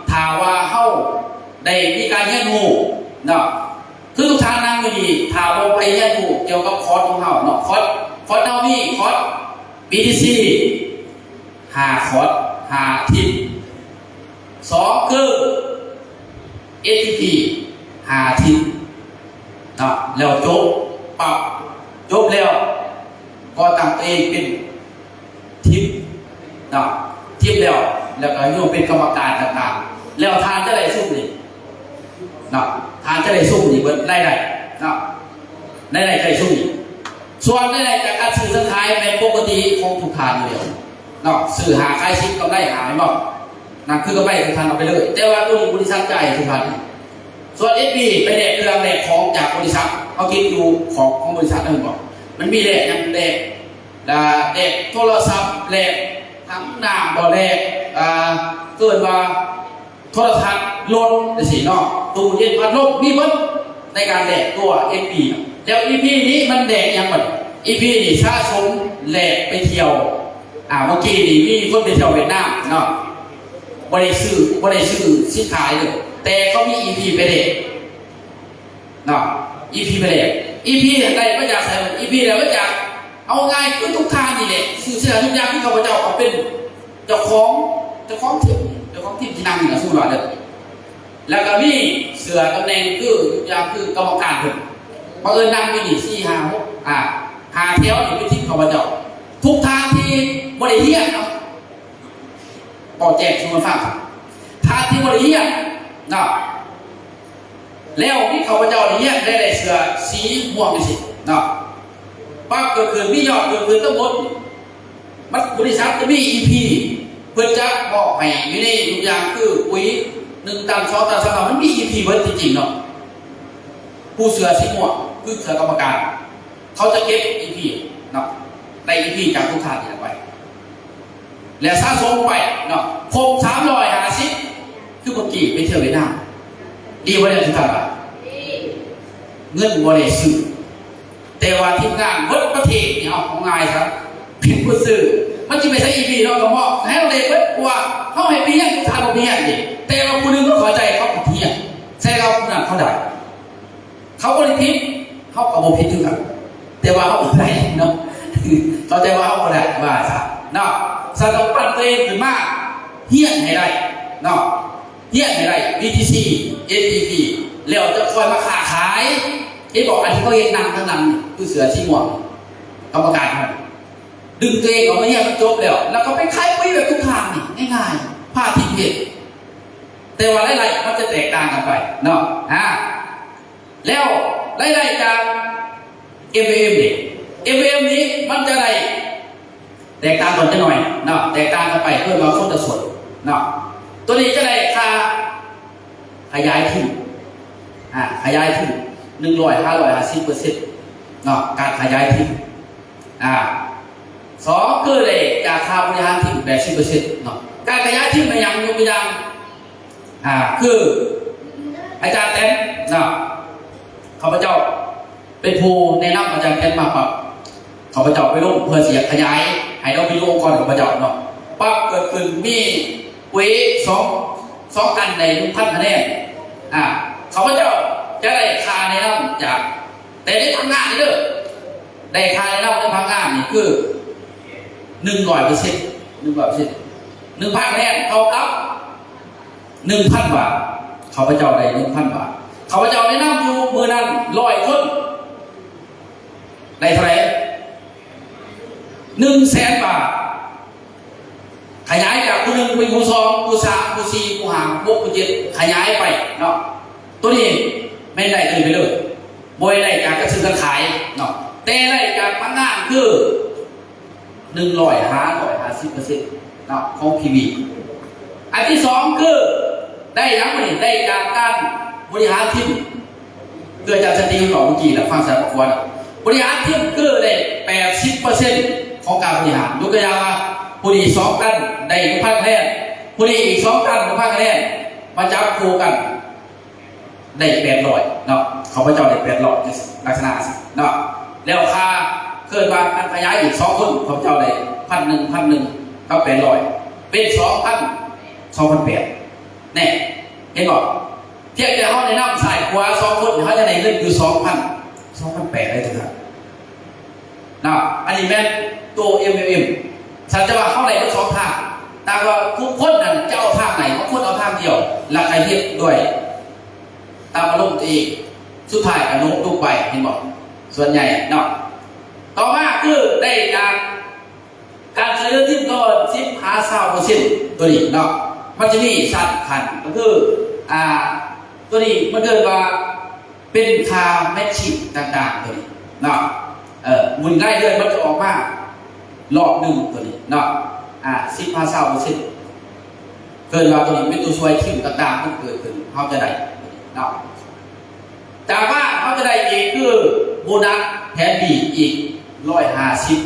ຖ້າວ່າເຮົາໄດ້ມີການຮຽນຮູ້ເນາະ ຄືທຸກທ່ານນັ່ງຢູ່ນີ້ ຖ້າບໍ່ໄປຮຽນຮູ້ກ່ຽວກັບຄອດຂອງເຮົາເນາະ ຄອດ ຄອດເຮົາມີຄອດ ບີທີຊີ ຫ້າຄອດ ຫ້າທິດ, ສອງຄື ເອສທີພີ ຫ້າທິດເນາະ ແລ້ວຈົບປັບ ຈົບແລ້ວກໍຕັ້ງຕົວເອງເປັນທີມເນາະ ທີມແລ້ວ ແລ້ວກໍຍົກເປັນກຳມະການຕ່າງໆ ແລ້ວທ່ານຈະໄດ້ຊຸມນີ້ເນາະ ທ່ານຈະໄດ້ຊຸມນີ້ເບິດ ລາຍໄດ້ເນາະ ລາຍໄດ້ຈະໄດ້ຊຸມນີ້. ສ່ວນລາຍໄດ້ຈາກການຊື້ຊື້ຂາຍແມ່ນປົກກະຕິຂອງທຸກທ່ານຢູ່ແລ້ວເນາະ ຊື້ຫ້າຂາຍສິບ ກຳໄລຫ້າ ແມ່ນບໍ່? ນັ້ນຄືກຳໄລທີ່ທ່ານເອົາໄປເລີຍ ແຕ່ວ່າຕົວນີ້ບໍລິສັດຈ່າຍໃຫ້ທຸກທ່ານ. ສ່ວນເອສບີໄປແລກເຄື່ອງແລກຂອງຈາກບໍລິສັດ ເຮົາເກັບຢູ່ຂອງ ຂອງບໍລິສັດນັ້ນບໍ່ ມັນມີແລກຫຍັງ ແລກ ແລກໂທລະສັບ ແລກຖັງນ້ຳບໍ່ ແລກ ອ່າ ເອີ້ນວ່າໂທລະທັດ ລົດ ຈັ່ງຊີ້ເນາະ ຕູ້ເຢັນ ພັດລົມ ມີເບິດໃນການແລກຕົວເອສບີ. ແລ້ວອີພີນີ້ມັນແລກຫຍັງບັດ? ອີພີນີ້ສະສົມແລກໄປທ່ຽວ ອ່າ ເມື່ອກີ້ນີ້ມີຄົນໄປທ່ຽວຫວຽດນາມເນາະ ບໍ່ໄດ້ຊື້ ບໍ່ໄດ້ຊື້ສິນຄ້າເດີ ແຕ່ເຂົາມີອີພີໄປແລກເນາະ ອີພີໄປແລກ. ອີພີໄດ້ມາຈາກໃສ? ອີພີໄດ້ມາຈາກ ເອົາງ່າຍຄືທຸກທ່ານນີ້ແຫຼະ ຊື່ເສຍທຸກຢ່າງ ຄືຂ້າພະເຈົ້າກໍເປັນເຈົ້າຂອງ ເຈົ້າຂອງທີມ ເຈົ້າຂອງທີມທີ່ນັ່ງນີ້ລະ ສົມມຸດວ່າເດີ ແລ້ວກໍມີເສື້ອຕຳແໜ່ງຄື ຢ່າງຄືກຳມະການເພິ່ນ ບັງເອີນນັ່ງຢູ່ນີ້ສີ່ຫ້າຫົກ ອ່າ ຫ້າແຖວນີ້ເປັນທີມຂ້າພະເຈົ້າ. ທຸກທ່ານທີ່ບໍ່ໄດ້ຮຽນເນາະ ເວົ້າແຈ້ງສູ່ມັນຟັງ ທ່ານທີ່ບໍ່ໄດ້ຮຽນເນາະ ແລ້ວມີຂ້າພະເຈົ້າໄດ້ຮຽນ ໄດ້ ໄດ້ເສື້ອສີມ່ວງຈັ່ງຊີ້ເນາະ ປັບເກີດຂຶ້ນ ມີຍອດເກີດຂຶ້ນທັງໝົດ ມັນ ບໍລິສັດຈະມີອີພີ ເພິ່ນຈະມອບໃຫ້ຢູ່ໃນທຸກຢ່າງ ຄືປຸຍໜຶ່ງຕັນ ສອງຕັນ ສາມຕັນ ມັນມີອີພີເບິດ ທີ່ຈິງເນາະ. ຜູ້ເສື້ອສີມ່ວງຄືເສື້ອກຳມະການ ເຂົາຈະເກັບອີພີເນາະ ໄດ້ອີພີຈາກທຸກທ່ານນີ້ໄປ ແລະ ສະສົມໄປເນາະ ຄົບສາມຮ້ອຍຫ້າສິບ ຄືເມື່ອກີ້ໄປທ່ຽວຫວຽດນາມ ດີບໍ່ໄດ້ ທຸກທ່ານວ່າ ເງິນບໍ່ໄດ້ຊື້ ແຕ່ວ່າທີມງານເບິດປະເທດນີ້ ເອົາ ເອົາງ່າຍຊະ ເປັນຜູ້ຊື້ ມັນຊິໄປໃຊ້ອີພີເນາະ ກໍມອບໃຫ້ເຮົາໄດ້ເບິດ ເພາະວ່າເຮົາໃຫ້ໄປຮຽນ ທ່ານບໍ່ໄປຮຽນເດ້ ແຕ່ວ່າຜູ້ໜຶ່ງບໍ່ເຂົ້າໃຈ ເຂົາກໍຮຽນໃສ່ເຮົາ ຜູ້ນັ້ນເຂົາໄດ້ ເຂົາບໍ່ໄດ້ຜິດ ເຮົາກໍບໍ່ຜິດຄືກັນ ແຕ່ວ່າເຮົາບໍ່ໄດ້ເນາະ ເຂົາແຕ່ວ່າເຮົາບໍ່ໄດ້ ວ່າຊະເນາະ. ສະນັ້ນຕ້ອງປັ້ນຕົວເອງຂຶ້ນມາ ຮຽນໃຫ້ໄດ້ເນາະ ຮຽນໃຫ້ໄດ້ ບີທີຊີ ເອສທີພີ ແລ້ວຈະຄ່ອຍມາຄ້າຂາຍ. ເຫັນບໍ່ ອັນທີ່ເຂົາເຮັດນັ່ງທັງນັ້ນ ຄືເສື້ອສີມ່ວງ ກຳມະການ ດຶງຕົວເອງອອກມາຮຽນ ມັນຈົບແລ້ວ ແລ້ວກໍໄປຂາຍປຸຍແບບທຸກທ່ານນີ້ ງ່າຍໆ ພາທີມເຮັດ ແຕ່ວ່າລາຍໄດ້ມັນຈະແຕກຕ່າງກັນໄປເນາະ ອາ ແລ້ວລາຍໄດ້ຈາກເອັມເອເອັມນີ້ ເອັມເອເອັມນີ້ມັນຈະໄດ້ແຕກຕ່າງກັນຈັກໜ້ອຍເນາະ ແຕກຕ່າງກັນໄປ ເອີ້ນວ່າຄົນລະສ່ວນເນາະ. ຕົວນີ້ຈະໄດ້ຄ່າຂະຫຍາຍທຶນ ອາ ຂະຫຍາຍທຶນ ໜຶ່ງຮ້ອຍ ຫ້າຮ້ອຍຫ້າສິບເປີເຊັນເນາະ ການຂະຫຍາຍທຶນ ອາ ສອງຄືໄດ້ຈາກຄ່າບໍລິຫານທີມ ແປດສິບເປີເຊັນເນາະ. ການຂະຫຍາຍທີມແມ່ນຫຍັງ? ຍົກຕົວຢ່າງ ອາ ຄືອາຈານແຕນເນາະ ຂ້າພະເຈົ້າເປັນຜູ້ແນະນຳອາຈານແຕນມາປັບ ຂ້າພະເຈົ້າໄປລົງເພື່ອຊິຢາກຂະຫຍາຍໃຫ້ເຮົາໄປຢູ່ອົງກອນຂ້າພະເຈົ້າເນາະ ປັບເກີດຂຶ້ນມີເວສອງ ສອງອັນໄດ້ໜຶ່ງພັນຄະແນນ ອາ ຂ້າພະເຈົ້າຈະໄດ້ຄ່າແນະນຳຈາກ ແຕ່ໃນພັກງານນີ້ເດີ ໄດ້ຄ່າແນະນຳໃນພັກງານນີ້ຄືໜຶ່ງຮ້ອຍເປີເຊັນ ໜຶ່ງຮ້ອຍເປີເຊັນ ໜຶ່ງພັນຄະແນນເທົ່າກັບໜຶ່ງພັນບາດ ຂ້າພະເຈົ້າໄດ້ໜຶ່ງພັນບາດ ຂ້າພະເຈົ້າແນະນຳຢູ່ມື້ນັ້ນຮ້ອຍຄົນ ໄດ້ເທົ່າໃດ? ໜຶ່ງແສນບາດ ຂະຫຍາຍຈາກຜູ້ໜຶ່ງໄປຜູ້ສອງ ຜູ້ສາມ ຜູ້ສີ່ ຜູ້ຫ້າ ຜູ້ຫົກ ຜູ້ເຈັດ ຂະຫຍາຍໄປເນາະ. ໂຕນີ້ແມ່ນໄດ້ໂຕນີ້ໄປເລີຍ ບໍ່ໄດ້ໄດ້ຈາກການຊື້ການຂາຍເນາະ ແຕ່ໄດ້ຈາກພະນັກງານຄືໜຶ່ງຮ້ອຍ ຫ້າຮ້ອຍຫ້າສິບເປີເຊັນເນາະ ຂອງພີວີ. ອັນທີສອງຄືໄດ້ຫຍັງບັດນີ້? ໄດ້ຈາກການ ບໍລິຫານທີມ ຄືອາຈານສັນຕິເວົ້າເມື່ອກີ້ນະ ຟັງສາຍປະກວດ ບໍລິຫານທີມຄືໄດ້ແປດສິບເປີເຊັນຂອງການບໍລິຫານ. ຍົກຕົວຢ່າງວ່າ ຜູ້ນີ້ສອງຕັນ ໄດ້ໜຶ່ງພັນຄະແນນ, ຜູ້ນີ້ອີກສອງຕັນ ໜຶ່ງພັນຄະແນນ ມາຈັບຄູ່ກັນ ໄດ້ແປດຮ້ອຍເນາະ, ຂ້າພະເຈົ້າໄດ້ແປດຮ້ອຍ ລັກສະນະຈັ່ງຊີ້ເນາະ. ແລ້ວຄ່າເກີນວ່າອັນຂະຫຍາຍອີກສອງຄົນ ຂ້າພະເຈົ້າໄດ້ພັນໜຶ່ງ ພັນໜຶ່ງກັບແປດຮ້ອຍ ເປັນສອງພັນ ສອງພັນແປດ ແນ່ ເຫັນບໍ່? ພຽງແຕ່ເຮົາແນະນຳຊ້າຍຂວາສອງຄົນ ເຮົາຈະໄດ້ເງິນຢູ່ສອງພັນ ສອງພັນແປດໄດ້ເທື່ອ ນະ. ອັນນີ້ແມ່ນໂຕ ເອັມແອລເອັມ ສັນຈະວ່າເຮົາໄດ້ທັງສອງທາງ, ແຕ່ວ່າທຸກຄົນນັ້ນຈະເອົາທາງໃດ, ບາງຄົນເອົາທາງດຽວ ແລ້ວກະເຮັດດ້ວຍຕາມອາລົມຕົວເອງ, ສຸດທ້າຍກະໂນ້ມລົງໄປ ເຫັນບໍ່? ສ່ວນໃຫຍ່ເນາະ. ຕໍ່ມາຄືໄດ້ຈາກ ການຊ່ວຍເຫຼືອທີມກໍສິບຫາຊາວເປີເຊັນ ຕົວນີ້ເນາະ, ມັນຈະມີຊັ້ນຂັ້ນ ກໍຄື ອ່າ ຕົວນີ້ມັນເອີ້ນວ່າເປັນຄ່າແມັດຊິງຕ່າງໆ ຕົວນີ້ເນາະ. ເອີ ໝູນລາຍເດືອນມັນຈະອອກມາລອບໜຶ່ງ ຕົວນີ້ເນາະ, ອ່າ ສິບຫາຊາວເປີເຊັນ ເອີ້ນວ່າຕົວນີ້ເປັນຕົວຊ່ວຍທີມຕ່າງໆ ມັນເກີດຂຶ້ນ ເຮົາຈະໄດ້ເນາະ. ຈາກວ່າເຮົາຈະໄດ້ອີກຄືໂບນັດແຜນ B ອີກຮ້ອຍຫ້າສິບ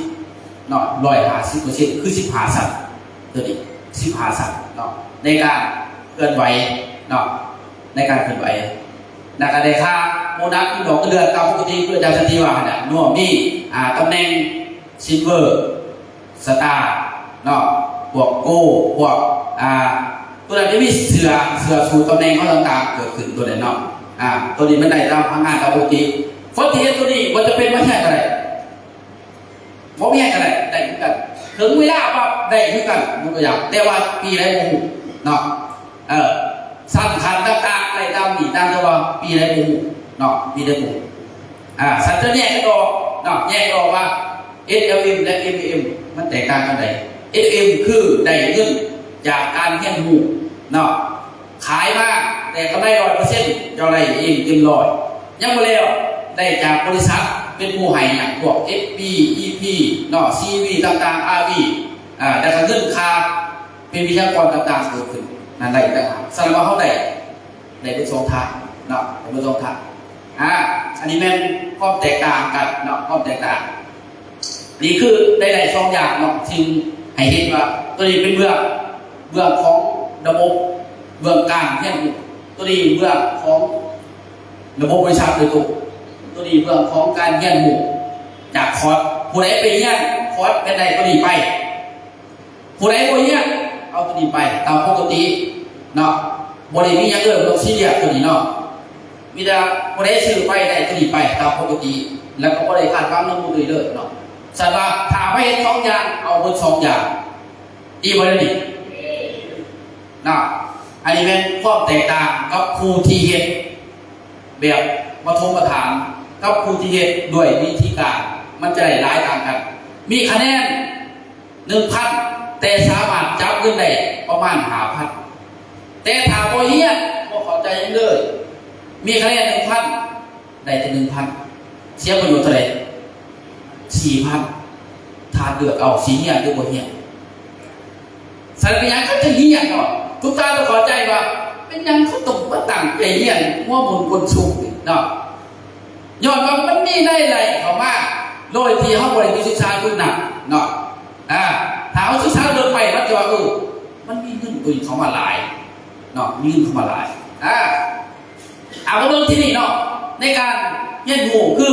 ເນາະ, ຮ້ອຍຫ້າສິບເປີເຊັນ ຄືສິບຫ້າຊັ້ນ ຕົວນີ້ສິບຫ້າຊັ້ນເນາະ ໃນການເຄື່ອນໄຫວເນາະ, ໃນການເຄື່ອນໄຫວ. ແລ້ວກະໄດ້ຄ່າໂບນັດ ດອກເງິນເດືອນຕາມປົກກະຕິ ຄືອາຈານສັນຕິວ່າຫັ້ນນະເນາະ, ມີ ອ່າ ຕຳແໜ່ງ ຊິລເວີ ສະຕາເນາະ, ພວກໂກ ພວກ ອ່າ ຕົວນັ້ນຈະມີເສື້ອ ເສື້ອສູດຕຳແໜ່ງເຮົາຕ່າງໆ ເກີດຂຶ້ນຕົວນັ້ນເນາະ. ອ່າ ຕົວນີ້ມັນໄດ້ຕາມພະນັກງານຕາມປົກກະຕິ. ຄົນທີ່ເຮັດຕົວນີ້ບໍ່ຈຳເປັນມາຮຽນກໍໄດ້, ບໍ່ມາຮຽນກໍໄດ້ ໄດ້ຄືກັນ, ເຖິງເວລາປັບໄດ້ຄືກັນ ຍົກຕົວຢ່າງ, ແຕ່ວ່າປີໃດບໍ່ຮູ້ເນາະ. ເອີ ຊັ້ນຂັ້ນຕ່າງໆ ໄດ້ຕາມນີ້ ຕ່າງແຕ່ວ່າປີໃດບໍ່ຮູ້ເນາະ, ປີໃດບໍ່ຮູ້. ອ່າ ສັນຈະແຍກກັນອອກເນາະ, ແຍກກັນອອກວ່າ ເອັສແອລເອັມ ແລະ ເອັມແອລເອັມ ມັນແຕກຕ່າງກັນໃດ. ເອັສແອລເອັມ ຄືໄດ້ເງິນຈາກການຮຽນຮູ້ເນາະ, ຂາຍມາໄດ້ກຳໄລຮ້ອຍເປີເຊັນ ເຈົ້າໄດ້ເອງເຕັມຮ້ອຍ, ຍັງບໍ່ແລ້ວ ໄດ້ຈາກບໍລິສັດເປັນຜູ້ໃຫ້ຫຍັງ ພວກ ເອັຟບີ ອີພີ ເນາະ, ຊີວີ ຕ່າງໆ ອາວີ ອ່າ ແລ້ວກໍເງິນຄ່າ ເປັນວິທະຍາກອນຕ່າງໆ ເກີດຂຶ້ນນັ້ນໄດ້ອີກຕ່າງຫາກ. ສະນັ້ນວ່າເຮົາໄດ້ ໄດ້ເບິດສອງທາງເນາະ, ໄດ້ເບິດສອງທາງ. ອ່າ ອັນນີ້ແມ່ນຄວາມແຕກຕ່າງກັນເນາະ, ຄວາມແຕກຕ່າງ. ນີ້ຄືໄດ້ ໄດ້ສອງຢ່າງເນາະ, ຈຶ່ງໃຫ້ເຫັນວ່າຕົວນີ້ເປັນເບື້ອງ ເບື້ອງຂອງລະບົບ ເບື້ອງການຮຽນຮູ້, ຕົວນີ້ເບື້ອງຂອງລະບົບບໍລິສັດໂດຍຕົງ, ຕົວນີ້ເບື້ອງຂອງການຮຽນຮູ້ຈາກຄອດ. ຜູ້ໃດໄປຮຽນຄອດແມ່ນໄດ້ຕົວນີ້ໄປ. ຜູ້ໃດບໍ່ຮຽນ ເອົາຕົວນີ້ໄປຕາມປົກກະຕິເນາະ, ບໍ່ໄດ້ມີຫຍັງເລີຍ ບໍ່ຕ້ອງຊີຣຽສຕົວນີ້ເນາະ. ມີແຕ່ຜູ້ໃດຊື້ໄປໄດ້ຕົວນີ້ໄປຕາມປົກກະຕິ ແລ້ວກໍບໍ່ໄດ້ຄາດຫວັງນຳຜູ້ອື່ນເລີຍເນາະ. ສະນັ້ນວ່າຖ້າມາເຮັດສອງຢ່າງ ເອົາເບິດສອງຢ່າງ ດີບໍ່ແນວນີ້ນະ? ອັນນີ້ແມ່ນຄວາມແຕກຕ່າງກັບຜູ້ທີ່ເຮັດແບບປະຖົມປະຖານ ກັບຜູ້ທີ່ເຮັດດ້ວຍວິທີການ ມັນຈະໄດ້ຫຼາຍຕ່າງກັນ. ມີຄະແນນ ໜຶ່ງພັນ ແຕ່ສາມາດຈັບເງິນໄດ້ປະມານຫ້າພັນ. ແຕ່ຖ້າບໍ່ຮຽນ ບໍ່ເຂົ້າໃຈຫຍັງເລີຍ ມີຄະແນນໜຶ່ງພັນ ໄດ້ແຕ່ໜຶ່ງພັນ ເສຍປະໂຫຍດເທົ່າໃດ? ສີ່ພັນ. ທ່ານເລືອກເອົາ ຊິຮຽນຫຼືບໍ່ຮຽນ. ສະນັ້ນເປັນຫຍັງເຂົາຈຶ່ງຮຽນເນາະ? ທຸກທ່ານຕ້ອງເຂົ້າໃຈວ່າເປັນຫຍັງເຂົາຕ້ອງມາຕັ້ງໃຈຮຽນ ຫົວໝຸນກົ້ນສຸກນີ້ເນາະ. ຍ້ອນວ່າມັນມີລາຍໄດ້ເຂົ້າມາ ໂດຍທີ່ເຮົາບໍ່ໄດ້ໄປສຶກສາຈຸດນັ້ນເນາະ. ອ່າ ຖ້າເຮົາສຶກສາເລິກໄປ ມັນຈະວ່າ ເອີ ມັນມີເງິນຕົວນີ້ເຂົ້າມາຫຼາຍເນາະ, ມີເງິນເຂົ້າມາຫຼາຍ. ອ່າ ເອົາມາເບິ່ງທີ່ນີ້ເນາະ, ໃນການຮຽນຮູ້ຄື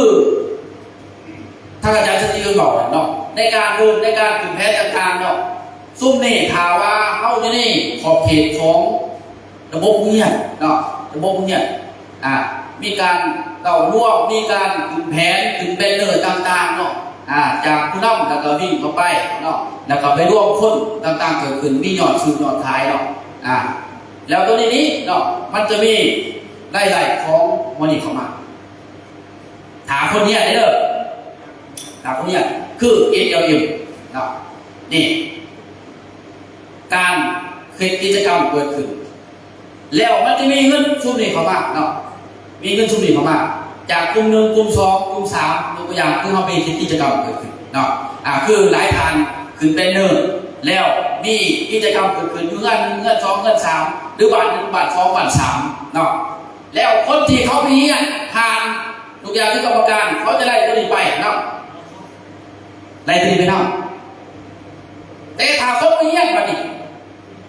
ທ່ານອາຈານສະຕິເວົ້າເນາະ, ໃນການເລີ່ມ ໃນການຂຶ້ນແຜນຕ່າງໆເນາະ, ຊຸມນີ້ຖ້າວ່າເຮົາຢູ່ໃນຂອບເຂດຂອງ ລະບົບໂຮງຮຽນເນາະ, ລະບົບໂຮງຮຽນ ອ່າ ມີການເລົ່າລວມ ມີການຂຶ້ນແຜນ ຂຶ້ນແບນເນີຕ່າງໆເນາະ, ອ່າ ຈາກຜູ້ນຳ ແລ້ວກໍວິ່ງເຂົ້າໄປເນາະ, ແລ້ວກໍໄປລວມຄົນຕ່າງໆເກີດຂຶ້ນ ມີຍອດຊື້ຍອດຂາຍເນາະ, ອ່າ ແລ້ວຕົວນີ້ນີ້ເນາະ ມັນຈະມີລາຍໄດ້ຂອງໝໍນີ້ເຂົ້າມາ ຖ້າຄົນຮຽນເດີ ຖ້າຄົນຮຽນ ຄື ເອັສແອລເອັມ ເນາະ, ນີ້ ການເຮັດກິດຈະກຳເກີດຂຶ້ນ ແລ້ວມັນຈະມີເງິນຊຸມນີ້ເຂົ້າມາເນາະ, ມີເງິນຊຸມນີ້ເຂົ້າມາ ຈາກກຸ່ມໜຶ່ງ ກຸ່ມສອງ ກຸ່ມສາມ ຍົກຕົວຢ່າງ ຄືເຮົາໄປເຮັດກິດຈະກຳເກີດຂຶ້ນເນາະ, ອ່າ ຄືຫຼາຍທ່ານຂຶ້ນແບນເນີ ແລ້ວມີກິດຈະກຳເກີດຂຶ້ນຢູ່ເຮືອນໜຶ່ງ ເຮືອນສອງ ເຮືອນສາມ ຫຼື ບ້ານໜຶ່ງ ບ້ານສອງ ບ້ານສາມເນາະ. ແລ້ວຄົນທີ່ເຂົາໄປຮຽນຜ່ານທຸກຢ່າງຄືກຳມະການ ເຂົາຈະໄດ້ຕົວນີ້ໄປນຳ ໄດ້ຕົວນີ້ໄປນຳ. ແຕ່ຖ້າຄົນບໍ່ຮຽນບາດນີ້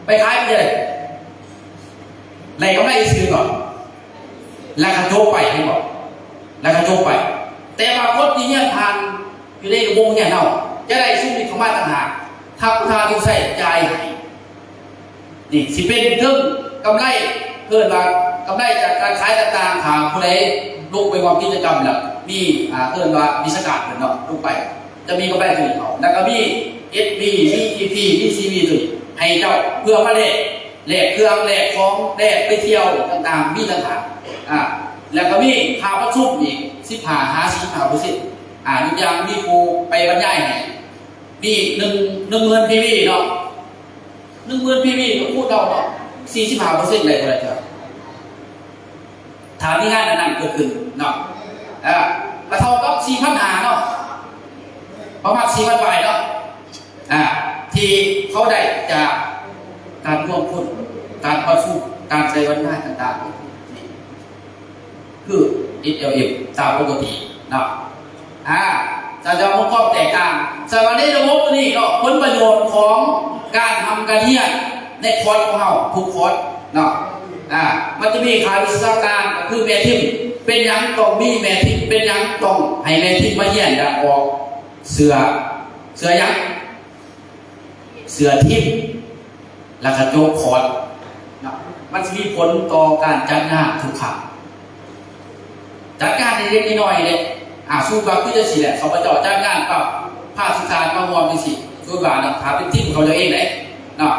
ໄປຂາຍມັນຈະໄດ້ ໄດ້ກຳໄລຊື່ເນາະ ແລ້ວກະຈົບໄປ ເຫັນບໍ່ ແລ້ວກະຈົບໄປ. ແຕ່ວ່າຄົນທີ່ຮຽນຜ່ານຢູ່ໃນໂຮງຮຽນເຮົາ ຈະໄດ້ຊຸມນີ້ເຂົ້າມາຕ່າງຫາກ ຖ້າຜູ້ທ່ານຕ້ອງໃຊ້ຈ່າຍໃຫ້. ນີ້ຊິເປັນເຖິງກຳໄລ ເອີ້ນວ່າກຳໄລຈາກການຂາຍຕ່າງໆ ຖ້າຜູ້ໃດລົງໄປຮ່ວມກິດຈະກຳແລ້ວ ມີ ອ່າ ເອີ້ນວ່າວິຊາການເພິ່ນເນາະ ລົງໄປ ຈະມີກຳໄລຕົວນີ້ເຂົ້າ ແລ້ວກໍມີ ເອັຟບີ ມີ ອີພີ ມີ ຊີວີ ຕົວນີ້ໃຫ້ເຈົ້າ ເພື່ອມາແລກ ແລກເຄື່ອງ ແລກຂອງ ແລກໄປທ່ຽວຕ່າງໆ ມີຕ່າງຫາກ ອ່າ ແລ້ວກໍມີຄ່າປະຊຸມອີກ ສິບຫ້າຫາສີ່ສິບຫ້າເປີເຊັນ ອ່າ ຍົກຢ່າງມີຜູ້ໄປບັນຍາຍໃຫ້ ມີໜຶ່ງ ໜຶ່ງໝື່ນ ພີວີ ເນາະ ໜຶ່ງໝື່ນ ພີວີ ກໍຄູນເອົາເນາະ ສີ່ສິບຫ້າເປີເຊັນ ໄດ້ເທົ່າໃດເທື່ອ ຖ້າມີງານອັນນັ້ນເກີດຂຶ້ນເນາະ ເອີ ກໍເທົ່າກັບສີ່ພັນຫ້າເນາະ ປະມານສີ່ພັນປາຍເນາະ ອ່າ ທີ່ເຂົາໄດ້ຈາກການລວມພົນ ການປະຊຸມ ການໃຊ້ວັນງານຕ່າງໆ ນີ້ຄື ເອັສແອລເອັມ ຕາມປົກກະຕິເນາະ ອ່າ ສະດອກມັນຄວາມແຕກຕ່າງ. ສະວ່າໃນລະບົບໂຕນີ້ເນາະ ຜົນປະໂຫຍດຂອງການທຳການຮຽນໃນຄອດຂອງເຮົາທຸກຄອດເນາະ ອ່າ ມັນຈະມີຄ່າວິຊາການ ກໍຄືແມ່ທີມ. ເປັນຫຍັງຕ້ອງມີແມ່ທີມ? ເປັນຫຍັງຕ້ອງໃຫ້ແມ່ທີມມາຮຽນ ແລະ ອອກເສື້ອ ເສື້ອຫຍັງ? ເສື້ອທີມ ແລ້ວກໍໂຈະຄອດເນາະ ມັນຊິມີຜົນຕໍ່ການຈັດງານທຸກຄັ້ງ. ຈັດງານເລັກໆນ້ອຍໆເດ້ ອ່າ ສົມມຸດວ່າຄືຈັ່ງຊີ້ແຫຼະ ຂ້າພະເຈົ້າຈັດງານປັບ ພາສຸສານມາຮ່ວມຈັ່ງຊີ້ ສົມມຸດວ່າເນາະ ຖ້າເປັນທີມເຂົາເຈົ້າເອງເດ້ເນາະ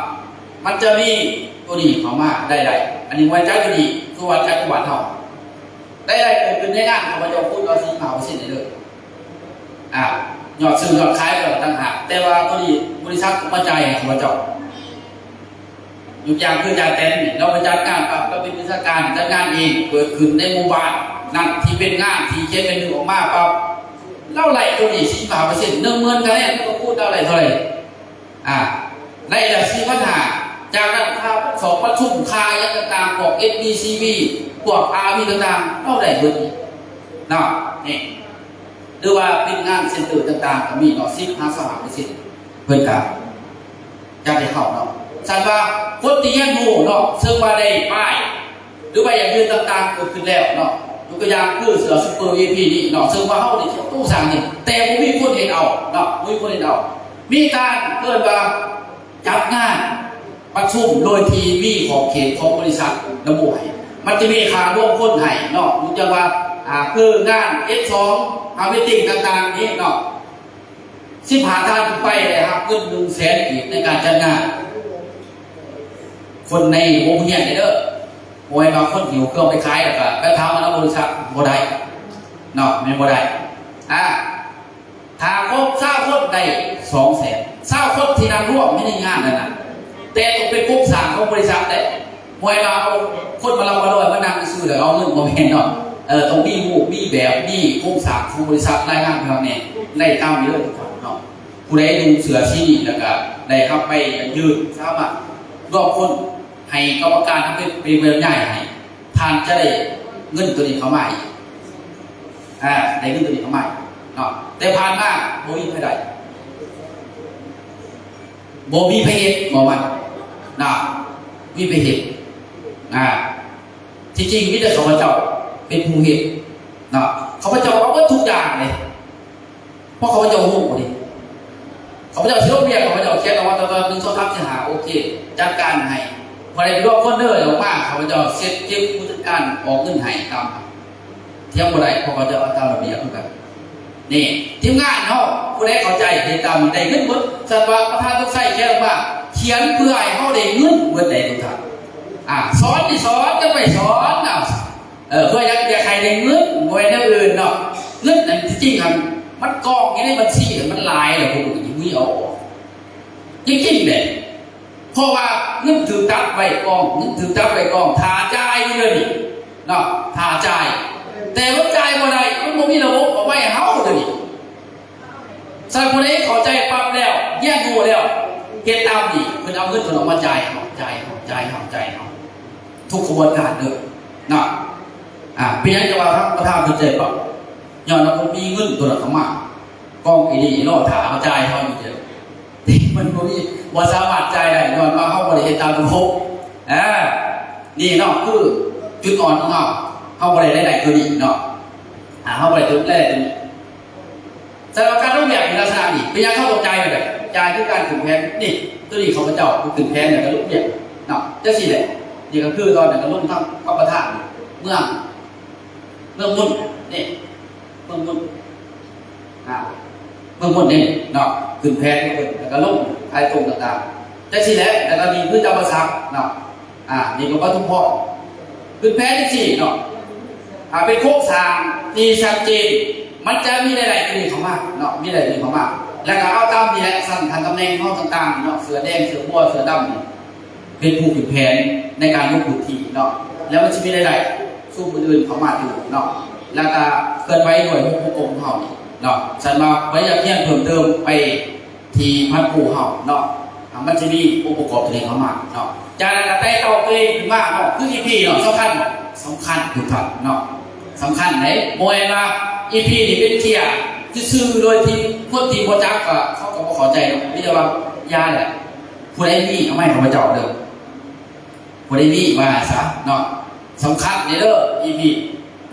ມັນຈະມີໂຕນີ້ເຂົ້າມາ ລາຍໄດ້ ອັນນີ້ບໍ່ໄດ້ຈັດຢູ່ນີ້ ຄືວ່າຈັດຢູ່ບ້ານເຮົາ ລາຍໄດ້ເກີດຂຶ້ນໃນງານ ຂ້າພະເຈົ້າຄູນເອົາສີ່ສິບຫ້າເປີເຊັນໄດ້ເລີຍ. ອ່າ ຍອດຊື້ຍອດຂາຍກໍຕ່າງຫາກ ແຕ່ວ່າໂຕນີ້ບໍລິສັດມາຈ່າຍໃຫ້ຂ້າພະເຈົ້າ ຍົກຢ່າງຄືອາຈານແຕນນີ້ ລາວໄປຈັດງານປັບ ລາວເປັນວິຊາການຈັດງານເອງ ເປີດຂຶ້ນໃນໝູ່ບ້ານນັ້ນ ທີ່ເປັນງານທີ່ຂຽນເປັນໜຶ່ງອອກມາປັບ ລາວໄລ່ໂຕນີ້ສີ່ສິບຫ້າເປີເຊັນ ໜຶ່ງໝື່ນຄະແນນ ລາວກໍຄູນເອົາໄດ້ເທົ່າໃດ? ອ່າ ໄລ່ແລ້ວສີ່ພັນຫ້າ ຈາກນັ້ນຄ່າສອບປະຊຸມ ຄ່າຫຍັງຕ່າງໆ ພວກ ເອັສບີ ຊີວີ ພວກ ອາວີ ຕ່າງໆ ເຮົາໄດ້ເບິດເນາະ ນີ້ ຫຼືວ່າເປັນງານເຊັນເຕີຕ່າງໆ ກໍມີເນາະ ສິບຫາຊາວຫ້າເປີເຊັນ ເພິ່ນກໍຈັດໃຫ້ເຮົາເນາະ. ຊັ້ນວ່າຄົນທີ່ຮຽນຮູ້ເນາະ ເຊິ່ງວ່າໄດ້ປ້າຍ ຫຼືວ່າຢ່າງອື່ນຕ່າງໆເກີດຂຶ້ນແລ້ວເນາະ ຍົກຕົວຢ່າງຄືເສື້ອຊຸບເປີ ວີໄອພີ ນີ້ເນາະ ເຊິ່ງວ່າເຮົາໄດ້ເຈົ້າຕູ້ສ້າງນີ້ ແຕ່ບໍ່ມີຄົນເຮັດເອົາເນາະ ບໍ່ມີຄົນເຮັດເອົາ ມີການເອີ້ນວ່າຈັດງານປະຊຸມໂດຍທີ່ມີຂອບເຂດຂອງບໍລິສັດລະບຸໃຫ້ ມັນຈະມີຄ່າລວມຄົນໃຫ້ເນາະ ຍົກຕົວຢ່າງວ່າ ອ່າ ຄືງານ ເອັຟສອງ ອ່າ ມີດຕິງຕ່າງໆນີ້ເນາະ ສິບຫ້າທ່ານຂຶ້ນໄປໄດ້ຮັບເງິນໜຶ່ງແສນກີບໃນການຈັດງານ. ຄົນໃນໂຮງຮຽນເດີ ບໍ່ແມ່ນວ່າຄົນຫິ້ວເຄື່ອງໄປຂາຍ ແລ້ວກໍໄປຖາມນຳບໍລິສັດ ບໍ່ໄດ້ເນາະ ແມ່ນບໍ່ໄດ້. ອ່າ ຖ້າຄົບຊາວຄົນໄດ້ສອງແສນ ຊາວຄົນທີ່ນັ່ງລວມຢູ່ໃນງານນັ້ນນະ ແຕ່ຕ້ອງເປັນໂຄງສ້າງຂອງບໍລິສັດເດ້. ບໍ່ແມ່ນວ່າເອົາຄົນມາລຳມາລອຍມານັ່ງຊື່ໆ ແລ້ວເອົາເງິນ ບໍ່ແມ່ນເນາະ. ເອີ ຕ້ອງມີຮູບມີແບບ ມີໂຄງສ້າງຂອງບໍລິສັດ ລາຍງານໃຫ້ເຮົາແດ່ ໄດ້ຕາມນີ້ເລີຍເນາະ. ຜູ້ໃດນຸ່ງເສື້ອສີນີ້ ແລ້ວກະໄດ້ຮັບໃບຢັ້ງຢືນ ສາມາດລວມພົນໃຫ້ກຳມະການເຮົາເປັນ ເປັນຜູ້ນຳຍ້າຍໃຫ້ ທ່ານຈະໄດ້ເງິນໂຕນີ້ເຂົ້າມາອີກ ອ່າ ໄດ້ເງິນໂຕນີ້ເຂົ້າມາອີກເນາະ. ແຕ່ຜ່ານມາບໍ່ມີໃຜໄດ້ ບໍ່ມີໃຜເຮັດ ເວົ້າມັນນະ ມີໃຜເຮັດ ອ່າ ທີ່ຈິງມີແຕ່ຂ້າພະເຈົ້າເປັນຜູ້ເຮັດເນາະ. ຂ້າພະເຈົ້າເອົາເບິດທຸກຢ່າງເລີຍ ເພາະຂ້າພະເຈົ້າຮູ້ເດ້ ຂ້າພະເຈົ້າຊິລົງວຽກ ຂ້າພະເຈົ້າຂຽນອອກມາແຕ່ວ່າ ໜຶ່ງ ສອງ ສາມ ສີ່ ຫ້າ ໂອເຄ ຈັດການໃຫ້ ພໍໄດ້ລວມຄົນເດີ ອອກມາ ຂ້າພະເຈົ້າເຊັດເກັບຜູ້ຈັດການອອກເງິນໃຫ້ຕາມ ຖຽງບໍ່ໄດ້ ເພາະເຂົາເຈົ້າເອົາຕາມລະບຽບຄືກັນ. ນີ້ ທີມງານເຮົາ ຜູ້ໃດເຂົ້າໃຈເຮັດຕາມນີ້ໄດ້ເງິນເບິດ. ສັດວ່າປະທານສົມໄຊຂຽນອອກມາ ຂຽນເພື່ອໃຫ້ເຮົາໄດ້ເງິນເບິດໃດ໋ທຸກທ່ານ. ອ່າ ສອນນີ້ສອນກັນໄປສອນນະ ເອີ ເພື່ອຢາກ ຢາກໃຫ້ໄດ້ເງິນ ບໍ່ແມ່ນແນວອື່ນເນາະ. ເງິນນັ້ນທີ່ຈິງຫັ້ນ ມັນກອງຢູ່ໃນບັນຊີ ມັນຫຼາຍແລ້ວ ພວກນີ້ມີເອົາອອກ ຈິງໆເດ້. ເພາະວ່າເງິນຖືກຕັດໄວ້ກອງ ເງິນຖືກຕັດໄວ້ກອງ ຖ້າຈ່າຍຢູ່ເດີນີ້ເນາະ ຖ້າຈ່າຍ ແຕ່ມັນຈ່າຍບໍ່ໄດ້ ມັນບໍ່ມີລະບົບເອົາໄວ້ໃຫ້ເຮົາເດີນີ້. ສະນັ້ນຜູ້ໃດເຂົ້າໃຈປັບແລ້ວ ຮຽນຮູ້ແລ້ວ ເຮັດຕາມນີ້ ເພິ່ນເອົາເງິນເພິ່ນອອກມາຈ່າຍເຮົາ ຈ່າຍເຮົາ ຈ່າຍເຮົາ ຈ່າຍເຮົາ ທຸກຂະບວນການເດີເນາະ. ອ່າ ເປັນຫຍັງຈັ່ງວ່າທາງປະທານເພິ່ນໃຈປະ? ຍ້ອນວ່າບໍ່ມີເງິນໂຕນັ້ນເຂົ້າມາ ກອງອີ່ດີລໍຖ້າມາຈ່າຍເຮົາຢູ່ເດີ ມັນບໍ່ມີ ບໍ່ສາມາດຈ່າຍໄດ້ ຍ້ອນວ່າເຮົາບໍ່ໄດ້ເຮັດຕາມລະບົບ. ອ່າ ນີ້ເນາະ ຄືຈຸດອ່ອນຂອງເຮົາ ເຮົາບໍ່ໄດ້ລາຍໄດ້ໂຕນີ້ເນາະ ອ່າ ເຮົາບໍ່ໄດ້ໂຕ ລາຍໄດ້ໂຕນີ້. ສຳລັບການລົງວຽກໃນລັກສະນະນີ້ ເປັນຫຍັງເຮົາຕ້ອງຈ່າຍແບບໃດ? ຈ່າຍຄືການຂຶ້ນແຜນ ນີ້ ໂຕນີ້ຂ້າພະເຈົ້າຂຶ້ນແຜນ ແລ້ວກໍລົງວຽກເນາະ ຈັ່ງຊີ້ແຫຼະ. ນີ້ກໍຄືຕອນນັ້ນກໍລົງທາງກັບປະທານເມືອງ ເມືອງມົນ ນີ້ ເມືອງມົນ ອ່າ ເມືອງມົນນີ້ເນາະ ຂຶ້ນແຜນກັບເພິ່ນ ແລ້ວກໍລົງຂາຍຕົງຕ່າງໆ ຈັ່ງຊີ້ແຫຼະ. ແລ້ວກໍນີ້ຄືຈຳປາສັກເນາະ ອ່າ ນີ້ກໍປະທຸມພອນ ຂຶ້ນແຜນຈັ່ງຊີ້ເນາະ ອ່າ ເປັນໂຄງສ້າງທີ່ຊັດເຈນ ມັນຈະມີລາຍໄດ້ຕົວນີ້ເຂົ້າມາເນາະ ມີລາຍໄດ້ຕົວນີ້ເຂົ້າມາ ແລ້ວກໍເອົາຕາມນີ້ແຫຼະ ຊັ້ນຂັ້ນຕຳແໜ່ງຂອງຕ່າງໆເນາະ ເສືອແດງ ເສືອບົວ ເສືອດຳນີ້ ເປັນຜູ້ຂຶ້ນແຜນໃນການລົງພື້ນທີ່ເນາະ ແລ້ວມັນຊິມີລາຍໄດ້ຊຸມອື່ນໆເຂົ້າມາຕື່ມເນາະ ແລ້ວກໍເຄື່ອນໄຫວດ້ວຍຫົກອົງຂອງເຮົານີ້ເນາະ. ຊັ້ນວ່າຂ້ອຍຢາກຮຽນເພີ່ມເຕີມໄປ ທີ່ພັນໂກເຮົາເນາະ ອ່າ ມັນຈະມີອົງປະກອບຕົວນີ້ເຂົ້າມາເນາະ. ຈາກນັ້ນກໍໄຕ່ເຕົ້າຕົວເອງຂຶ້ນມາເນາະ ຄືອີພີເນາະ ສຳຄັນບໍ່? ສຳຄັນທຸກທ່ານເນາະ ສຳຄັນເດ້. ບໍ່ແມ່ນວ່າອີພີນີ້ເປັນເກຍຊື່ໆ ໂດຍທີ່ຄົນທີ່ບໍ່ຈັກກໍເຂົາກໍບໍ່ເຂົ້າໃຈເນາະ. ມີແຕ່ວ່າຢ່າແຫຼະ ຜູ້ໃດມີເອົາມາໃຫ້ຂ້າພະເຈົ້າເດີ້ ບໍ່ໄດ້ມີວ່າຊະເນາະ ສຳຄັນເດ້ເດີ ອີພີ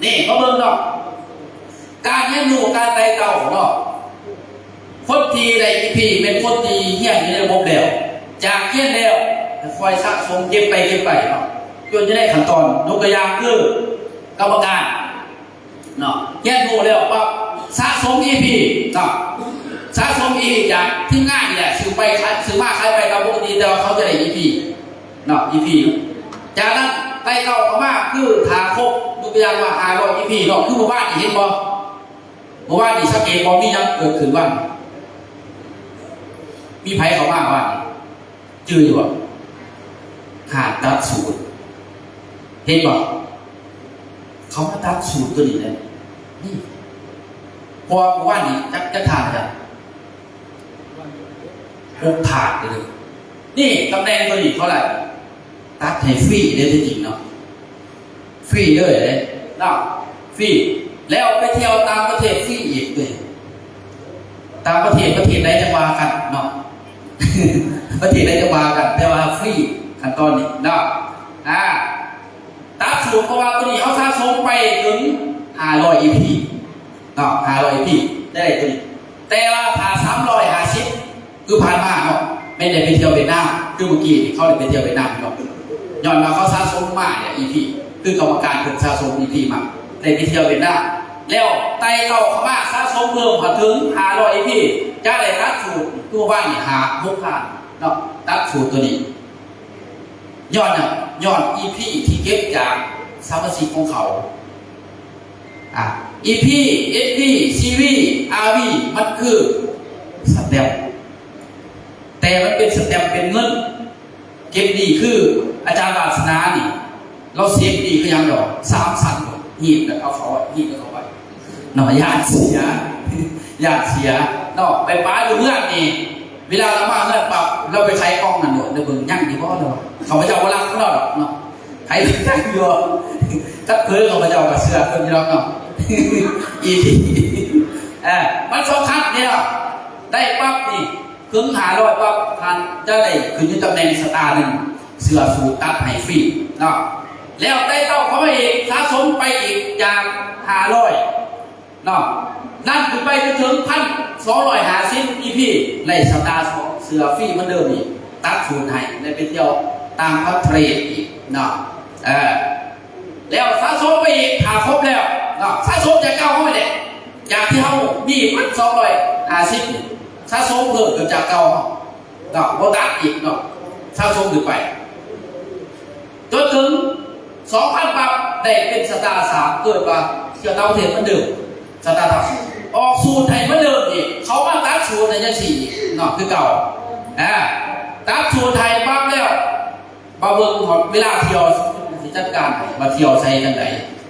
ນີ້ມາເບິ່ງເນາະ ການຮຽນຮູ້ ການໄຕ່ເຕົ້າເນາະ. ຄົນທີ່ໄດ້ອີພີແມ່ນຄົນທີ່ຮຽນຢູ່ໃນລະບົບແລ້ວ ຈາກຮຽນແລ້ວ ຄ່ອຍສະສົມເກັບໄປເກັບໄປເນາະ ຈົນຢູ່ໃນຂັ້ນຕອນ ຍົກຕົວຢ່າງຄືກຳມະການ ເນາະ ຮຽນຮູ້ແລ້ວປັບ ສະສົມອີພີເນາະ ສະສົມອີພີຈາກທີມງານນີ້ແຫຼະ ຊື້ໄປຂາຍ ຊື້ມາຂາຍໄປຕາມປົກກະຕິ ແຕ່ວ່າເຂົາຈະໄດ້ອີພີເນາະ ອີພີ. ຈາກນັ້ນໄຕ່ເຕົ້າເຂົ້າມາຄືຖ້າຄົບ ຍົກຕົວຢ່າງວ່າຫ້າຮ້ອຍອີພີເນາະ ຄືມື້ວານນີ້ເຫັນບໍ່? ມື້ວານນີ້ສັງເກດບໍ່ ມີຫຍັງເກີດຂຶ້ນວານ? ມີໃຜເຂົ້າມາວານນີ້? ຈື່ຢູ່ບໍ່? ຮ້ານຕັດສູດ ເຫັນບໍ່? ເຂົາມາຕັດສູດຕົວນີ້ແຫຼະ ນີ້ ເພາະວ່າມື້ວານນີ້ຈັກ ຈັກຖາດ ອາຈານ? ຫົກຖາດເດ້. ນີ້ຕຳແໜ່ງຕົວນີ້ເທົ່າໃດ? ຕັດໃຫ້ຟຣີເດ້ ທີ່ຈິງເນາະ ຟຣີເລີຍເດ້ເນາະ ຟຣີ ແລ້ວໄປທ່ຽວຕ່າງປະເທດຟຣີອີກເດ້. ຕ່າງປະເທດ ປະເທດໃດຈັ່ງວ່າກັນເນາະ ປະເທດໃດຈັ່ງວ່າກັນ ແຕ່ວ່າຟຣີຂັ້ນຕອນນີ້ເນາະ. ອ່າ ຕາມສູດ ເພາະວ່າຕົວນີ້ເຮົາສະສົມໄປເຖິງຫ້າຮ້ອຍອີພີເນາະ ຫ້າຮ້ອຍອີພີ ໄດ້ຕົວນີ້ ແຕ່ວ່າຖ້າສາມຮ້ອຍຫ້າສິບ ຄືຜ່ານມາເນາະ ແມ່ນໄດ້ໄປທ່ຽວຫວຽດນາມ ຄືເມື່ອກີ້ນີ້ເຂົາໄດ້ໄປທ່ຽວຫວຽດນາມເນາະ ຍ້ອນວ່າເຂົາສະສົມມາເດ ອີພີ ຄືກຳມະການເພິ່ນສະສົມອີພີມາ ໄດ້ໄປທ່ຽວຫວຽດນາມ ແລ້ວໄຕ່ເຕົ້າເຂົ້າມາສະສົມເພີ່ມເຖິງຫ້າຮ້ອຍອີພີ ຈະໄດ້ຕັດສູດ ຄືວານນີ້ຫ້າຫົກພັນເນາະ ຕັດສູດຕົວນີ້ ຍ້ອນຫຍັງ? ຍ້ອນອີພີທີ່ເກັບຈາກສະມາຊິກຂອງເຂົາ. ອ່າ ອີພີ ເອສວີ ຊີວີ ອາວີ ມັນຄືສະແຕັມ ແຕ່ມັນເປັນສະແຕັມເປັນເງິນ ເກັບໜີ້ ຄືອາຈານວາສະໜານີ້ ລາວເສບໜີ້ຄືຫຍັງດອກ ສາມຊັ້ນ ຮີດແລ້ວເອົາເຂົ້າ ຮີດແລ້ວເຂົ້າໄປ ເນາະ ຢ້ານເສຍ ຢ້ານເສຍເນາະ ໄປປະຢູ່ເຮືອນນີ້ ເວລາລາວມາເຮືອນປັບ ລາວໄປໄຂກ່ອງນັ້ນໂລດ ລາວເບິ່ງຍັງຢູ່ບໍ່ ລາວວ່າ ຂ້າພະເຈົ້າບໍ່ລັກຂອງລາວດອກເນາະ ໃຜຍັງຢູ່ ຄັນເຜີຂ້າພະເຈົ້າກໍເຊື່ອເພິ່ນຢູ່ດອກເນາະ ອີພີ ເອີ ມັນສຳຄັນເດ້ເນາະ ໄດ້ປັບນີ້ ເຖິງຫ້າຮ້ອຍປັບ ທ່ານຈະໄດ້ຂຶ້ນຢູ່ຕຳແໜ່ງສະຕາໜຶ່ງ ເສື້ອສູດຕັດໃຫ້ຟຣີເນາະ ແລ້ວໄຕ່ເຕົ້າເຂົ້າມາອີກ ສະສົມໄປອີກຈາກຫ້າຮ້ອຍ ເນາະ ນັ້ນຂຶ້ນໄປຈົນເຖິງພັນສອງຮ້ອຍຫ້າສິບອີພີ ໄດ້ສະຕາສອງ ເສື້ອຟຣີເໝືອນເດີມອີກ ຕັດສູດໃຫ້ ໄດ້ໄປທ່ຽວຕ່າງປະເທດອີກເນາະ ເອີ ແລ້ວສະສົມໄປອີກ ຖ້າຄົບແລ້ວເນາະ ສະສົມຈາກເກົ່າເຮົາແຫຼະ ຈາກທີ່ເຮົາມີພັນສອງຮ້ອຍຫ້າສິບນີ້ ສະສົມເພີ່ມຂຶ້ນຈາກເກົ່າເຮົາ ເນາະ ບໍ່ຕັດອີກເນາະ ສະສົມຂຶ້ນໄປ ຈົນເຖິງສອງພັນປັບ ໄດ້ເປັນສະຕາສາມ ເກີດວ່າທ່ຽວຕ່າງປະເທດເໝືອນເດີມ ສະຕາສາມ ອອກສູດໃຫ້ເໝືອນເດີມອີກ ເຂົາມາຕັດສູດໃຫ້ຈັ່ງຊີ້ອີກເນາະ ຄືເກົ່າ ອ່າ ຕັດສູດໃຫ້ປັບແລ້ວ ມາເບິ່ງຮອດເວລາທ່ຽວ ຊິຈັດການໃຫ້ວ່າທ່ຽວໃສຈັ່ງໃດ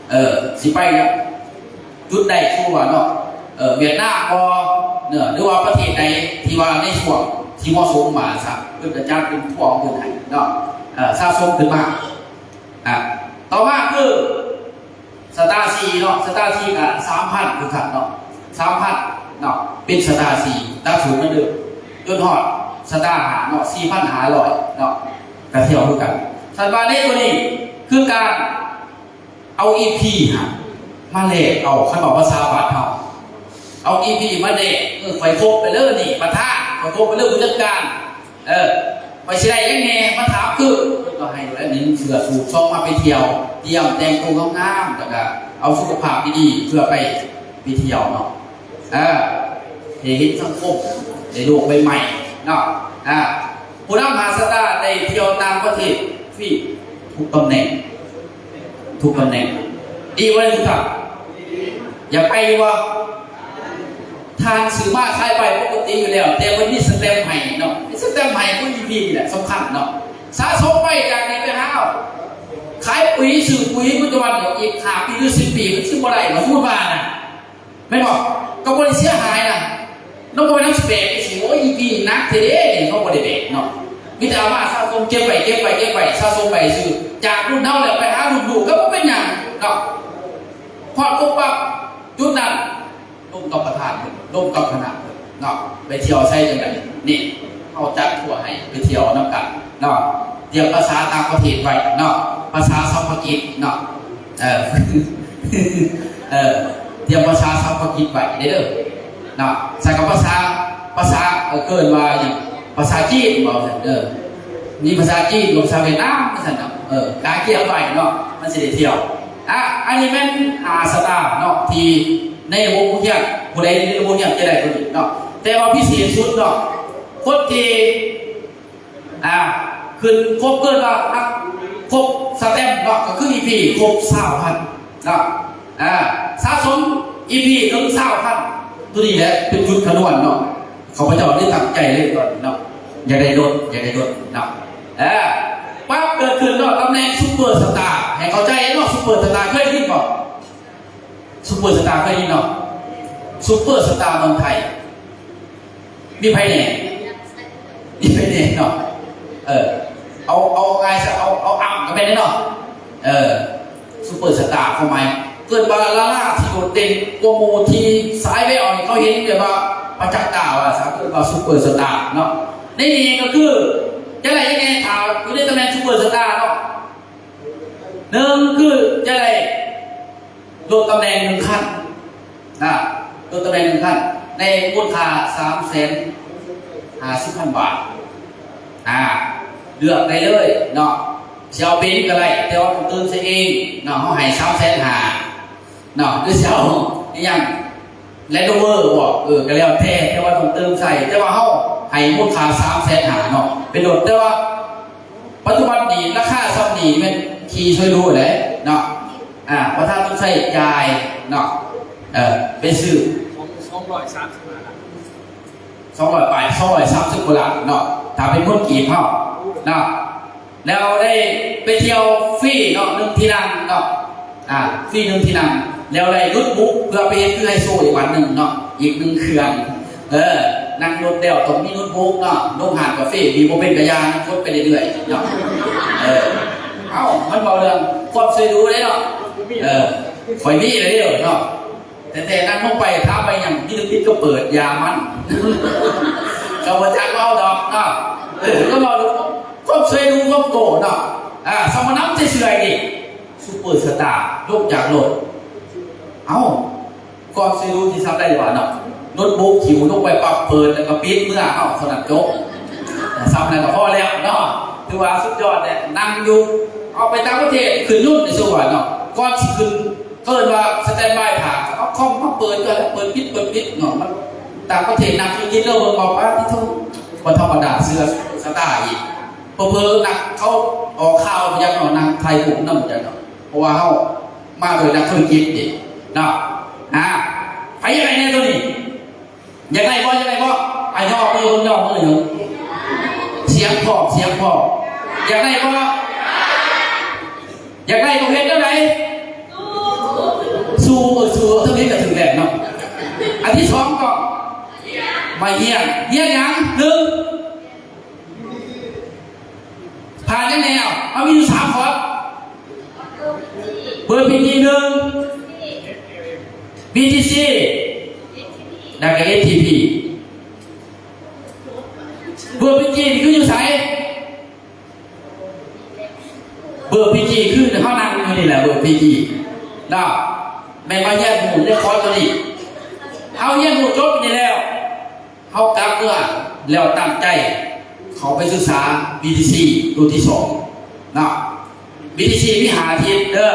ເອີ ຊິໄປ ຈຸດໃດ ຄືວ່າເນາະ ເອີ ຫວຽດນາມບໍ່ເນາະ ຫຼືວ່າປະເທດໃດທີ່ວ່າໃນຊ່ວງທີ່ເໝາະສົມມາຊະ ເພິ່ນກະຈັດເປັນທົວເພິ່ນໃຫ້ເນາະ ເອີ ສະສົມຂຶ້ນມາ ອ່າ ຕໍ່ມາຄື ສະຕາສີ່ເນາະ ສະຕາສີ່ກະສາມພັນ ທຸກທ່ານເນາະ ສາມພັນເນາະ ເປັນສະຕາສີ່ ຕັດສູນມາເດີ ຈົນຮອດສະຕາຫ້າເນາະ ສີ່ພັນຫ້າຮ້ອຍເນາະ ກະທ່ຽວຄືກັນ. ສັນວ່າໃນໂຕນີ້ຄືການ ເອົາອີພີຫັ້ນມາແລກເອົາ ຄັນເວົ້າພາສາບ້ານເຮົາ ເອົາອີພີມາແລກ ເອີ ຂ້ອຍຄົບໄປເລີນີ້ປະທານ ຂ້ອຍຄົບໄປເລີຜູ້ຈັດການ ເອີ ຂ້ອຍຊິໄດ້ຫຍັງແດ່ ມາຖາມຄື ເພິ່ນກໍໃຫ້ແລ້ວ ໜຶ່ງ ເສື້ອສູດ ສອງ ມາໄປທ່ຽວ ຕຽມແຕ່ງໂຕງາມໆ ແລ້ວກໍເອົາສຸຂະພາບດີໆ ເພື່ອໄປ ໄປທ່ຽວເນາະ ເອີ ໄດ້ເຫັນສັງຄົມ ໄດ້ໂລກໃບໃໝ່ເນາະ ເອີ ຜູ້ນຳຫ້າສະຕາໄດ້ທ່ຽວຕ່າງປະເທດຟຣີທຸກຕຳແໜ່ງ ທຸກຕຳແໜ່ງ ດີບໍ່ ທ່ານຜູ້ທຳ ຢາກໄປຢູ່ບໍ່? ທ່ານຊື້ມາຂາຍໄປປົກກະຕິຢູ່ແລ້ວ ແຕ່ເພິ່ນມີສະແຕັມໃຫ້ເນາະ ມີສະແຕັມໃຫ້ ຄືອີພີນີ້ແຫຼະສຳຄັນເນາະ ສະສົມໄວ້ຈາກນີ້ໄປຫາເອົາ ຂາຍປຸຍ ຊື້ປຸຍ ປັດຈຸບັນນີ້ ອີກຫ້າປີ ຫຼື ສິບປີ ມັນຊິບໍ່ໄດ້ບໍ່ ສົມມຸດວ່ານະ ແມ່ນບໍ່? ກໍບໍ່ໄດ້ເສຍຫາຍນະ ນ້ອງບໍ່ໄດ້ນຳຊິແບກໄປຊິ ໂອ້ຍ ອີພີໜັກແທ້ເດ້ ເຮົາບໍ່ໄດ້ແບກເນາະ ມີແຕ່ເອົາມາສະສົມ ເກັບໄວ້ ເກັບໄວ້ ເກັບໄວ້ ສະສົມໄປຊື່ ຈາກລຸ້ນເຮົາແລ້ວໄປຫາລຸ້ນລູກກໍບໍ່ເປັນຫຍັງເນາະ ຮອດປຸບປັບຈຸດນັ້ນ ລົມກັບປະທານເພິ່ນ ລົມກັບຄະນະເພິ່ນເນາະ ໄປທ່ຽວໃສຈັ່ງໃດ ນີ້ ເຮົາຈັດທົວໃຫ້ໄປທ່ຽວນຳກັນເນາະ ຕຽມພາສາຕ່າງປະເທດໄວ້ເນາະ ພາສາສັບພະກິດເນາະ ເອີ ເອີ ຕຽມພາສາສັບພະກິດໄວ້ເດີເນາະ ໃສ່ກັບພາສາ ພາສາ ເອີ ເອີ້ນວ່າຫຍັງ ພາສາຈີນບໍ ເອີ ມີພາສາຈີນກັບພາສາຫວຽດນາມ ວ່າຊັ້ນເນາະ ເອີ ກະກຽມໄວ້ເນາະ ມັນຊິໄດ້ທ່ຽວ ອ່າ ອັນນີ້ແມ່ນຫ້າສະຕາເນາະ ທີ່ໃນລະບົບໂຮງຮຽນ ຜູ້ໃດຢູ່ໃນລະບົບໂຮງຮຽນຈະໄດ້ຕົວນີ້ເນາະ ແຕ່ວ່າພິເສດສຸດເນາະ ຄົນທີ່ ອ່າ ຂຶ້ນຄົບ ເອີ້ນວ່າຄົບສະແຕັມເນາະ ກໍຄືອີພີຄົບຊາວພັນເນາະ ອ່າ ສະສົມອີພີເຖິງຊາວພັນ ໂຕນີ້ແຫຼະເປັນຈຸດຄະນວນເນາະ ຂ້າພະເຈົ້າໄດ້ຕັ້ງໃຈເລີຍຕອນນີ້ເນາະ ຢາກໄດ້ລົດ ຢາກໄດ້ລົດເນາະ ເອີ ປັບເກີດຂຶ້ນເນາະ ຕຳແໜ່ງຊຸບເປີສະຕາ ໃຫ້ເຂົ້າໃຈເນາະ ຊຸບເປີສະຕາ ເຄີຍໄດ້ຍິນບໍ່? ຊຸບເປີສະຕາເຄີຍໄດ້ຍິນເນາະ ຊຸບເປີສະຕາເມືອງໄທ ມີໃຜແດ່? ມີໃຜແດ່ເນາະ ເອີ ເອົາ ເອົາງ່າຍຊະ ເອົາ ເອົາອ່ຳກໍແມ່ນເດ້ເນາະ ເອີ ຊຸບເປີສະຕາຄວາມໝາຍ ເອີ້ນວ່າດາລາທີ່ໂດດເດັ່ນກວ່າໝູ່ ທີ່ສາຍແວວໃຫ້ເຂົາເຫັນແບບວ່າປະຈັກຕາວ່າຊະ ເອີ້ນວ່າຊຸບເປີສະຕາເນາະ ໃນນີ້ກໍຄືຈະໄດ້ຫຍັງແດ່ ຖ້າຢູ່ໃນຕຳແໜ່ງຊຸບເປີສະຕາເນາະ ໜຶ່ງຄືຈະໄດ້ລົດຕຳແໜ່ງໜຶ່ງຄັນ ນະ ລົດຕຳແໜ່ງໜຶ່ງຄັນ ໃນມູນຄ່າສາມແສນຫ້າສິບພັນບາດ ອ່າ ເລືອກໄດ້ເລີຍເນາະ ຊິເອົາເບັນກໍໄດ້ ແຕ່ວ່າຕ້ອງຕື່ມໃສ່ເອງເນາະ ເຮົາໃຫ້ສາມແສນຫ້າເນາະ ຫຼືຊິເອົາອີ່ຫຍັງ ແລນໂຣເວີບໍ ເອີ ກໍແລ້ວແຕ່ ແຕ່ວ່າຕ້ອງຕື່ມໃສ່ ແຕ່ວ່າເຮົາໃຫ້ມູນຄ່າສາມແສນຫ້າເນາະ ເປັນລົດ ແຕ່ວ່າ ປັດຈຸບັນນີ້ລາຄາຊ່ຳນີ້ແມ່ນຂີ່ຊ່ວຍດູແຫຼະເນາະ ອ່າ ວ່າຖ້າຕ້ອງໃຊ້ຈ່າຍເນາະ ເອີ ໄປຊື້ ສອງ ສອງຮ້ອຍສາມສິບຫ້າລ້ານ ສອງຮ້ອຍປາຍ ສອງຮ້ອຍສາມສິບກວ່າລ້ານເນາະ ຖ້າເປັນເງິນກີບເຮົາເນາະ ແລ້ວໄດ້ໄປທ່ຽວຟຣີເນາະ ໜຶ່ງທີ່ນັ່ງເນາະ ອ່າ ຟຣີໜຶ່ງທີ່ນັ່ງ ແລ້ວໄດ້ໂນ້ດບຸກເພື່ອໄປເຮັດຄືໄຮໂຊອີກບາດໜຶ່ງເນາະ ອີກໜຶ່ງເຄື່ອງ ເອີ ນັ່ງລົດແລ້ວຕ້ອງມີໂນ້ດບຸກເນາະ ລົງຮ້ານກາເຟນີ້ບໍ່ເປັນກະຢ່າ ກົດໄປເລື້ອຍໆເນາະ ເອີ ເອົ້າ ມັນເວົ້າເລື່ອງຄວາມຊ່ວຍດູເດ້ເນາະ ເອີ ຂ້ອຍມີແລ້ວເນາະ ແຕ່ ແຕ່ນັ່ງລົງໄປຖາມວ່າຫຍັງ ມີແຕ່ປິດກໍເປີດ ຢ່າມັນ ກໍບໍ່ຈັກເວົ້າດອກເນາະ ເອີ ກໍເວົ້າຄວາມຊ່ວຍດູຄວາມໂກ້ເນາະ ອ່າ ສະມານຳໃຈເຊື່ອນີ້ ຊຸບເປີສະຕາ ລົງຈາກລົດ ເອົ້າ ຄວາມຊ່ວຍດູທີ່ຊ່ຳໄດ້ວ່າເນາະ ໂນ້ດບຸກຫິ້ວລົງໄປປັບ ເປີດແລ້ວກໍປິດເມືອ ເອົ້າ ເທົ່ານັ້ນຈົບ ຊ່ຳນັ້ນກໍພໍແລ້ວເນາະ ຖືວ່າສຸດຍອດແລ້ວ ນັ່ງຢູ່ ອອກໄປຕ່າງປະເທດ ຂຶ້ນຍົນໄດ້ສຸວ່າເນາະ ກ່ອນຊິຂຶ້ນ ເອີ້ນວ່າສະແຕນບາຍຖ້າ ເອົາຄອມມາເປີດກໍແລ້ວ ເປີດປິດ ເປີດປິດເນາະ ມັນຕ່າງປະເທດ ນັກທຸລະກິດເຮົາເບິ່ງວ່າ ປາດທິໂທ ບໍ່ທຳມະດາ ເຊື່ອສະຕາອີກ ເຜີໆນັກເຂົາອອກຂ່າວບໍ່ຈັກເນາະ ນັກຖ່າຍຮູບນຳບໍ່ຈັກເນາະ ເພາະວ່າເຮົາມາໂດຍນັກທຸລະກິດເດ້ເນາະ ອ່າ ໃຜຢາກໄດ້ແດ່ໂຕນີ້? ຢາກໄດ້ບໍ່? ຢາກໄດ້ບໍ່? ອາ ຍໍມືເບິ່ງ ຍໍມືເບິ່ງ ສຽງພ້ອມ ສຽງພ້ອມ ຢາກໄດ້ບໍ່? ຢາກໄດ້ຕ້ອງເຮັດແນວໃດ? ສູ້ ເອີ ສູ້ ເອົາເທົ່ານີ້ກໍຖືກແລ້ວເນາະ ອັນທີສອງກໍມາຮຽນ ຮຽນຫຍັງ? ໜຶ່ງ ຜ່ານແນວ ມັນມີຢູ່ສາມຂໍ້ ເປີດພິທີໜຶ່ງ ບີທີຊີ ແລ້ວກໍເອັສທີພີ. ເວີບພີຈີນີ້ຄືຢູ່ໃສ? ເວີບພີຈີຄືເຮົານັ່ງຢູ່ນີ້ແຫຼະ ເວີບພີຈີເນາະ. ແມ່ນວ່າຮຽນຮູ້ໃນຄອສຕົວນີ້ ເຮົາຮຽນຮູ້ຈົບນີ້ແລ້ວ ເຮົາກັບເມືອແລ້ວຕັ້ງໃຈເຂົ້າໄປສຶກສາບີທີຊີຕົວທີສອງເນາະ. ບີທີຊີມີຫ້າທິດເດີ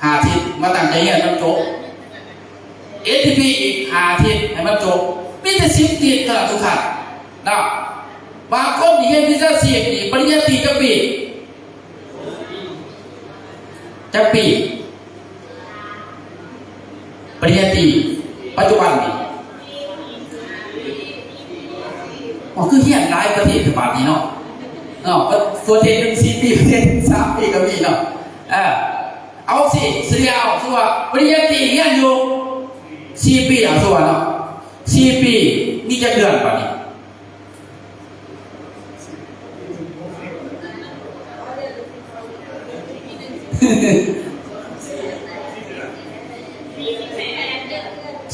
ຫ້າທິດ ມາຕັ້ງໃຈຮຽນໃຫ້ມັນຈົບ. ເອັສທີພີອີກຫ້າທິດໃຫ້ມັນຈົບ ມີແຕ່ສິບທິດເທົ່ານັ້ນທຸກທ່ານເນາະ. ບາງຄົນນີ້ຮຽນວິຊາຊີບນີ້ ປະລິນຍາຕີຈັກປີ? ຈັກປີ? ປະລິນຍາຕີປັດຈຸບັນນີ້ ໂອ້ ຄືຮຽນຫຼາຍປະເທດແທ້ບາດນີ້ເນາະ ເນາະ. ປະເທດໜຶ່ງສີ່ປີ ປະເທດໜຶ່ງສາມປີກໍມີເນາະ. ເອີ ເອົາຊິ ສະເລ່ຍເອົາ ສົມມຸດວ່າປະລິນຍາຕີຮຽນຢູ່ສີ່ປີ ເອົາ ສົມມຸດວ່າເນາະ ສີ່ປີ ມີຈັກເດືອນບາດນີ້?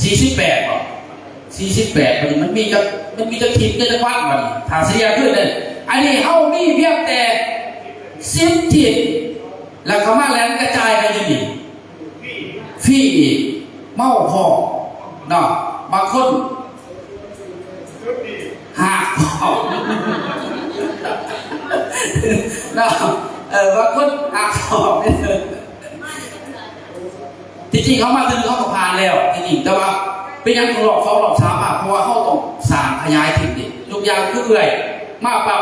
ສີ່ສິບແປດບໍ? ສີ່ສິບແປດ ມັນມີຈັກ ມັນມີຈັກທິດໃນຈັກວັນບັດນີ້ ຖ້າສະເລ່ຍຂຶ້ນເດ້? ອັນນີ້ເຮົາມີພຽງແຕ່ສິບທິດ ແລ້ວກໍມາແລ່ນກະຈາຍກັນຢູ່ນີ້ ຟຣີອີກ ເມົາພ້ອມເນາະ. ບາງຄົນ ຮາກພ້ອມເນາະ ເອີ ບາງຄົນຮາກພ້ອມ. ທີ່ຈິງເຮົາມາເທື່ອໜຶ່ງເຮົາກໍຜ່ານແລ້ວທີ່ຈິງ ແຕ່ວ່າເປັນຫຍັງຕ້ອງລອບສອງລອບສາມມາ? ເພາະວ່າເຮົາຕ້ອງສ້າງຂະຫຍາຍຂຶ້ນເດ ຍົກຢ່າງຄືເອື້ອຍມາປັບ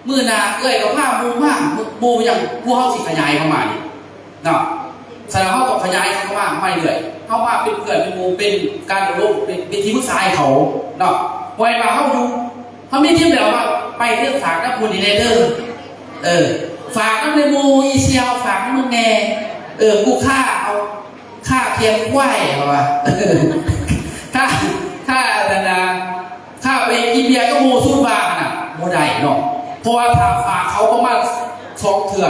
ມື້ໜ້າເອື້ອຍກໍພາໝູ່ມາ ໝູ່ຫຍັງ ໝູ່ເຮົາຊິຂະຫຍາຍເຂົ້າມານີ້ເນາະ. ສະນັ້ນເຮົາຕ້ອງຂະຫຍາຍເຂົ້າມາໃໝ່ເລື້ອຍ. ເຮົາມາເປັນເພື່ອນເປັນໝູ່ ເປັນການອົບຮົມ ເປັນ ເປັນທີ່ປຶກສາໃຫ້ເຂົາເນາະ. ບໍ່ແມ່ນວ່າເຮົາຢູ່ ເຮົາມີທີມແລ້ວວ່າ ໄປເດີ ຝາກນຳຜູ້ນີ້ແດ່ເດີ ເອີ ຝາກນຳແດ່ໝູ່ ອີ່ສ່ຽວ ຝາກນຳມຶງແດ່ ເອີ ກູຄ່າເອົາ ຄ່າຂຽນຄວາຍ ເຂົາວ່າ ຄ່າ ຄ່າອັນນັ້ນນະ ຄ່າໄປກິນເບຍກັບໝູ່ສູນບາດຫັ້ນນະ ບໍ່ໄດ້ເນາະ. ເພາະວ່າຖ້າຝາກເຂົາປະມານສອງເທື່ອ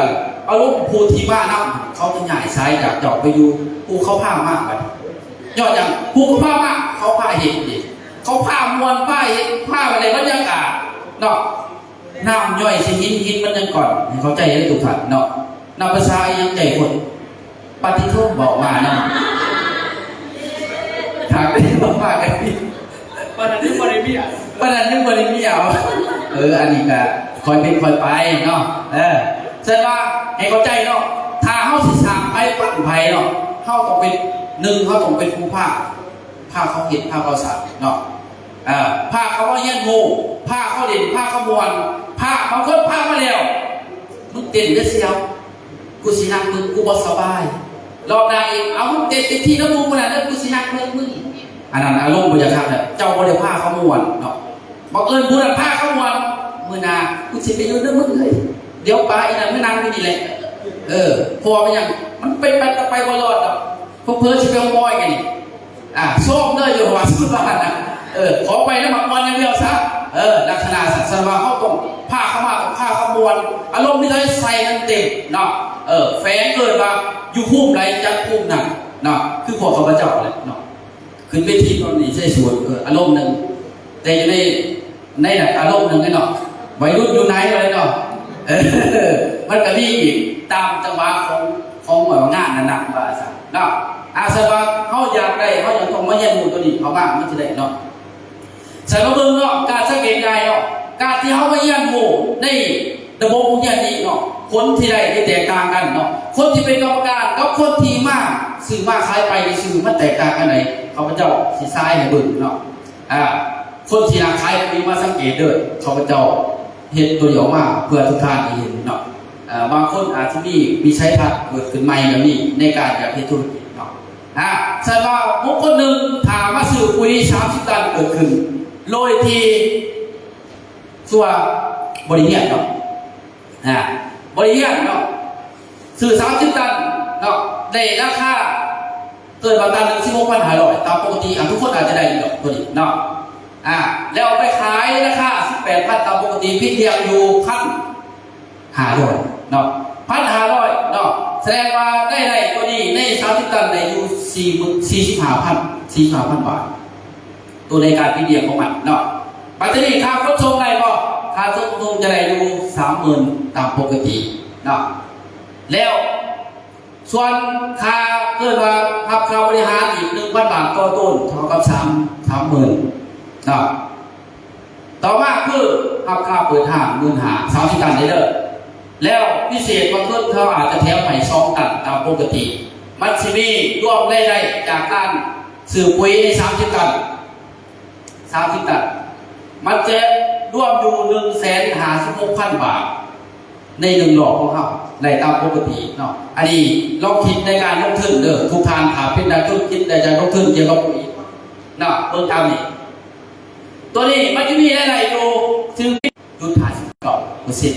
ອາລົມຜູ້ທີ່ມານຳ ເຂົາຈະຍ້າຍສາຍຈາກເຈົ້າໄປຢູ່ຜູ້ເຂົາພາມາບັດ. ຍ້ອນຫຍັງ? ຜູ້ເຂົາພາມາ ເຂົາພາເຮັດເດ ເຂົາພາມ່ວນ ພາເຮັດ ພາໄດ້ບັນຍາກາດເນາະ. ນ້ຳຍ່ອຍໃສ່ຫີນ ຫີນມັນຍັງກ່ອນ ໃຫ້ເຂົ້າໃຈເດີທຸກທ່ານເນາະ. ນຳພາສາອີ່ຫຍັງໃຈຄົນ ປາຕິໂທ ເວົ້າມານຳ ຖ້າເປັນເວົ້າມາກໍດີ ປານນັ້ນຍັງບໍ່ໄດ້ເມຍ ປານນັ້ນຍັງບໍ່ໄດ້ເມຍ. ເອີ ອັນນີ້ກໍຄ່ອຍເປັນຄ່ອຍໄປເນາະ. ເອີ ສະນັ້ນວ່າໃຫ້ເຂົ້າໃຈເນາະ ຖ້າເຮົາຊິສ້າງໃຜປັ້ນໃຜເນາະ ເຮົາຕ້ອງເປັນ ໜຶ່ງ ເຮົາຕ້ອງເປັນຜູ້ພາ ພາເຂົາເຮັດ ພາເຂົາສ້າງເນາະ. ເອີ ພາເຂົາມາຮຽນຮູ້ ພາເຂົາຫຼິ້ນ ພາເຂົາມ່ວນ ພາ ບາງຄົນພາມາແລ້ວ ມຶງເຕັ້ນເດີສ່ຽວ ກູຊິນັ່ງເບິ່ງ ກູບໍ່ສະບາຍ. ລອບໜ້າອີກ ເອົາ ມຶງເຕັ້ນເຕັມທີ່ນຳໝູ່ຄົນນັ້ນເດີ ກູຊິນັ່ງເບິ່ງມຶງ. ອັນນັ້ນອາລົມບໍ່ຢາກຄັກແລ້ວ ເຈົ້າບໍ່ໄດ້ພາເຂົາມ່ວນເນາະ. ບັງເອີນຜູ້ນັ້ນພາເຂົາມ່ວນ ມື້ໜ້າ ກູຊິໄປຢູ່ນຳມຶງເລີຍ ດຽວປາອີ່ນັ້ນມານັ່ງຢູ່ນີ້ແຫຼະ. ເອີ ເພາະວ່າເປັນຫຍັງ? ມັນໄປ ໄປ ໄປບໍ່ລອດດອກ ເຜີໆຊິໄປຮ່ອມບອຍກັນນີ້ ອ່າ ຊອມເດີ ຢູ່ວ່າສຸດວ່ານະ ເອີ ຂໍໄປນຳໝາກມ່ວນຢ່າງດຽວຊະ ເອີ ລັກສະນະຊັ້ນ. ສະນັ້ນວ່າເຮົາຕ້ອງພາເຂົາມາ ຕ້ອງພາເຂົາມ່ວນ ອາລົມມີເທົ່າໃດໃສ່ໃຫ້ເຕັມເນາະ. ເອີ ແຝງເອີ້ນວ່າຢູ່ພູມໃດຈັດພູມນັ້ນເນາະ ຄືພວກຂ້າພະເຈົ້າແຫຼະເນາະ ຂຶ້ນເວທີຕອນນີ້ໃສ່ສູດ ເອີ ອາລົມໜຶ່ງ ແຕ່ຢູ່ໃນ ໃນນັ້ນອາລົມໜຶ່ງເນາະ ໄວລຸ້ນຢູ່ໃນເລີຍເນາະ. ເອີ ມັນກໍມີອີກຕາມຈັງຫວະຂອງ ຂອງງານນັ້ນນະ ວ່າຊັ້ນເນາະ. ອາ ສະນັ້ນວ່າເຮົາຢາກໄດ້ ເຮົາຍັງຕ້ອງມາຮຽນຮູ້ຕົວນີ້ເຂົ້າມາ ມັນຊິໄດ້ເນາະ. ສະນັ້ນມາເບິ່ງເນາະ ການສັງເກດງ່າຍເນາະ ການທີ່ເຮົາມາຮຽນຮູ້ໃນລະບົບໂຮງຮຽນນີ້ເນາະ ຜົນທີ່ໄດ້ ທີ່ແຕກຕ່າງກັນເນາະ. ຄົນທີ່ເປັນກຳມະການກັບຄົນທີ່ມາຊື້ມາຂາຍໄປຊື່ໆ ມັນແຕກຕ່າງກັນໃດ? ຂ້າພະເຈົ້າຊິສາຍໃຫ້ເບິ່ງເນາະ. ອ່າ ຄົນທີ່ນາຂາຍປຸ໋ຍມາສັງເກດເດີ ຂ້າພະເຈົ້າເຮັດຕົວນີ້ອອກມາເພື່ອທຸກທ່ານໄດ້ເຫັນເນາະ. ເອີ ບາງຄົນອາດຈະມີວິໄສທັດເກີດຂຶ້ນໃໝ່ກໍມີໃນການຢາກເຮັດທຸລະກິດເນາະ. ອາ ສັນວ່າບຸກຄົນໜຶ່ງຖ້າມາຊື້ປຸ໋ຍສາມສິບຕັນເກີດຂຶ້ນ ໂດຍທີ່ ສ່ວນບໍ່ໄດ້ຮຽນເນາະ ອ່າ ບໍ່ໄດ້ຮຽນເນາະ ຊື້ສາມສິບຕັນເນາະ ໄດ້ລາຄາເກີນວ່າຕັນໜຶ່ງ ສິບຫົກພັນຫ້າຮ້ອຍ ຕາມປົກກະຕິ ອ່າ ທຸກຄົນອາດຈະໄດ້ຢູ່ດອກຕົວນີ້ເນາະ ອ່າ ແລ້ວເອົາໄປຂາຍລາຄາສິບແປດພັນ ຕາມປົກກະຕິ ຜິດລຽກຢູ່ພັນຫ້າຮ້ອຍເນາະ ພັນຫ້າຮ້ອຍເນາະ. ສະແດງວ່າໄດ້ໄດ້ຕົວນີ້ໃນສາມສິບຕັນໄດ້ຢູ່ສີ່ໝື່ນ ສີ່ສິບຫ້າພັນ ສີ່ສິບຫ້າພັນບາດ ຕົວໃນການຄິດວຽກຂອງມັນເນາະ. ບັດທີນີ້ຄ່າຂົນສົ່ງໄດ້ບໍ່? ຄ່າຂົນສົ່ງຈະໄດ້ຢູ່ສາມໝື່ນຕາມປົກກະຕິເນາະ. ແລ້ວສ່ວນຄ່າ ເອີ້ນວ່າຮັບຄ່າບໍລິຫານອີກໜຶ່ງພັນບາດຕໍ່ໂຕນ ເທົ່າກັບສາມ ສາມໝື່ນເນາະ. ຕໍ່ມາຄືຮັບຄ່າເປີດຫ້າງ ໝື່ນຫ້າ ສາມສິບຕັນເດີ. ແລ້ວພິເສດບາງຄົນເຂົາອາດຈະແຖມໃຫ້ສອງຕັນຕາມປົກກະຕິ. ມັນຊິມີລວມລາຍໄດ້ຈາກການຊື້ປຸຍໃນສາມສິບຕັນ ສາມສິບຕັນ ມັນຈະລວມຢູ່ໜຶ່ງແສນຫ້າສິບຫົກພັນບາດ ໃນໜຶ່ງລອບຂອງເຮົາໄດ້ຕາມປົກກະຕິເນາະ. ອັນນີ້ລອງຄິດໃນການລົງທຶນເດີ ທຸກທ່ານ ຖ້າເປັນນັກທຸລະກິດ ແລະ ຢາກລົງທຶນກ່ຽວກັບປຸຍເນາະ ເບິ່ງຕາມນີ້. ຕົວນີ້ມັນຈະມີລາຍໄດ້ຢູ່ ຄືຈຸດຫ້າສິບເກົ້າເປີເຊັນ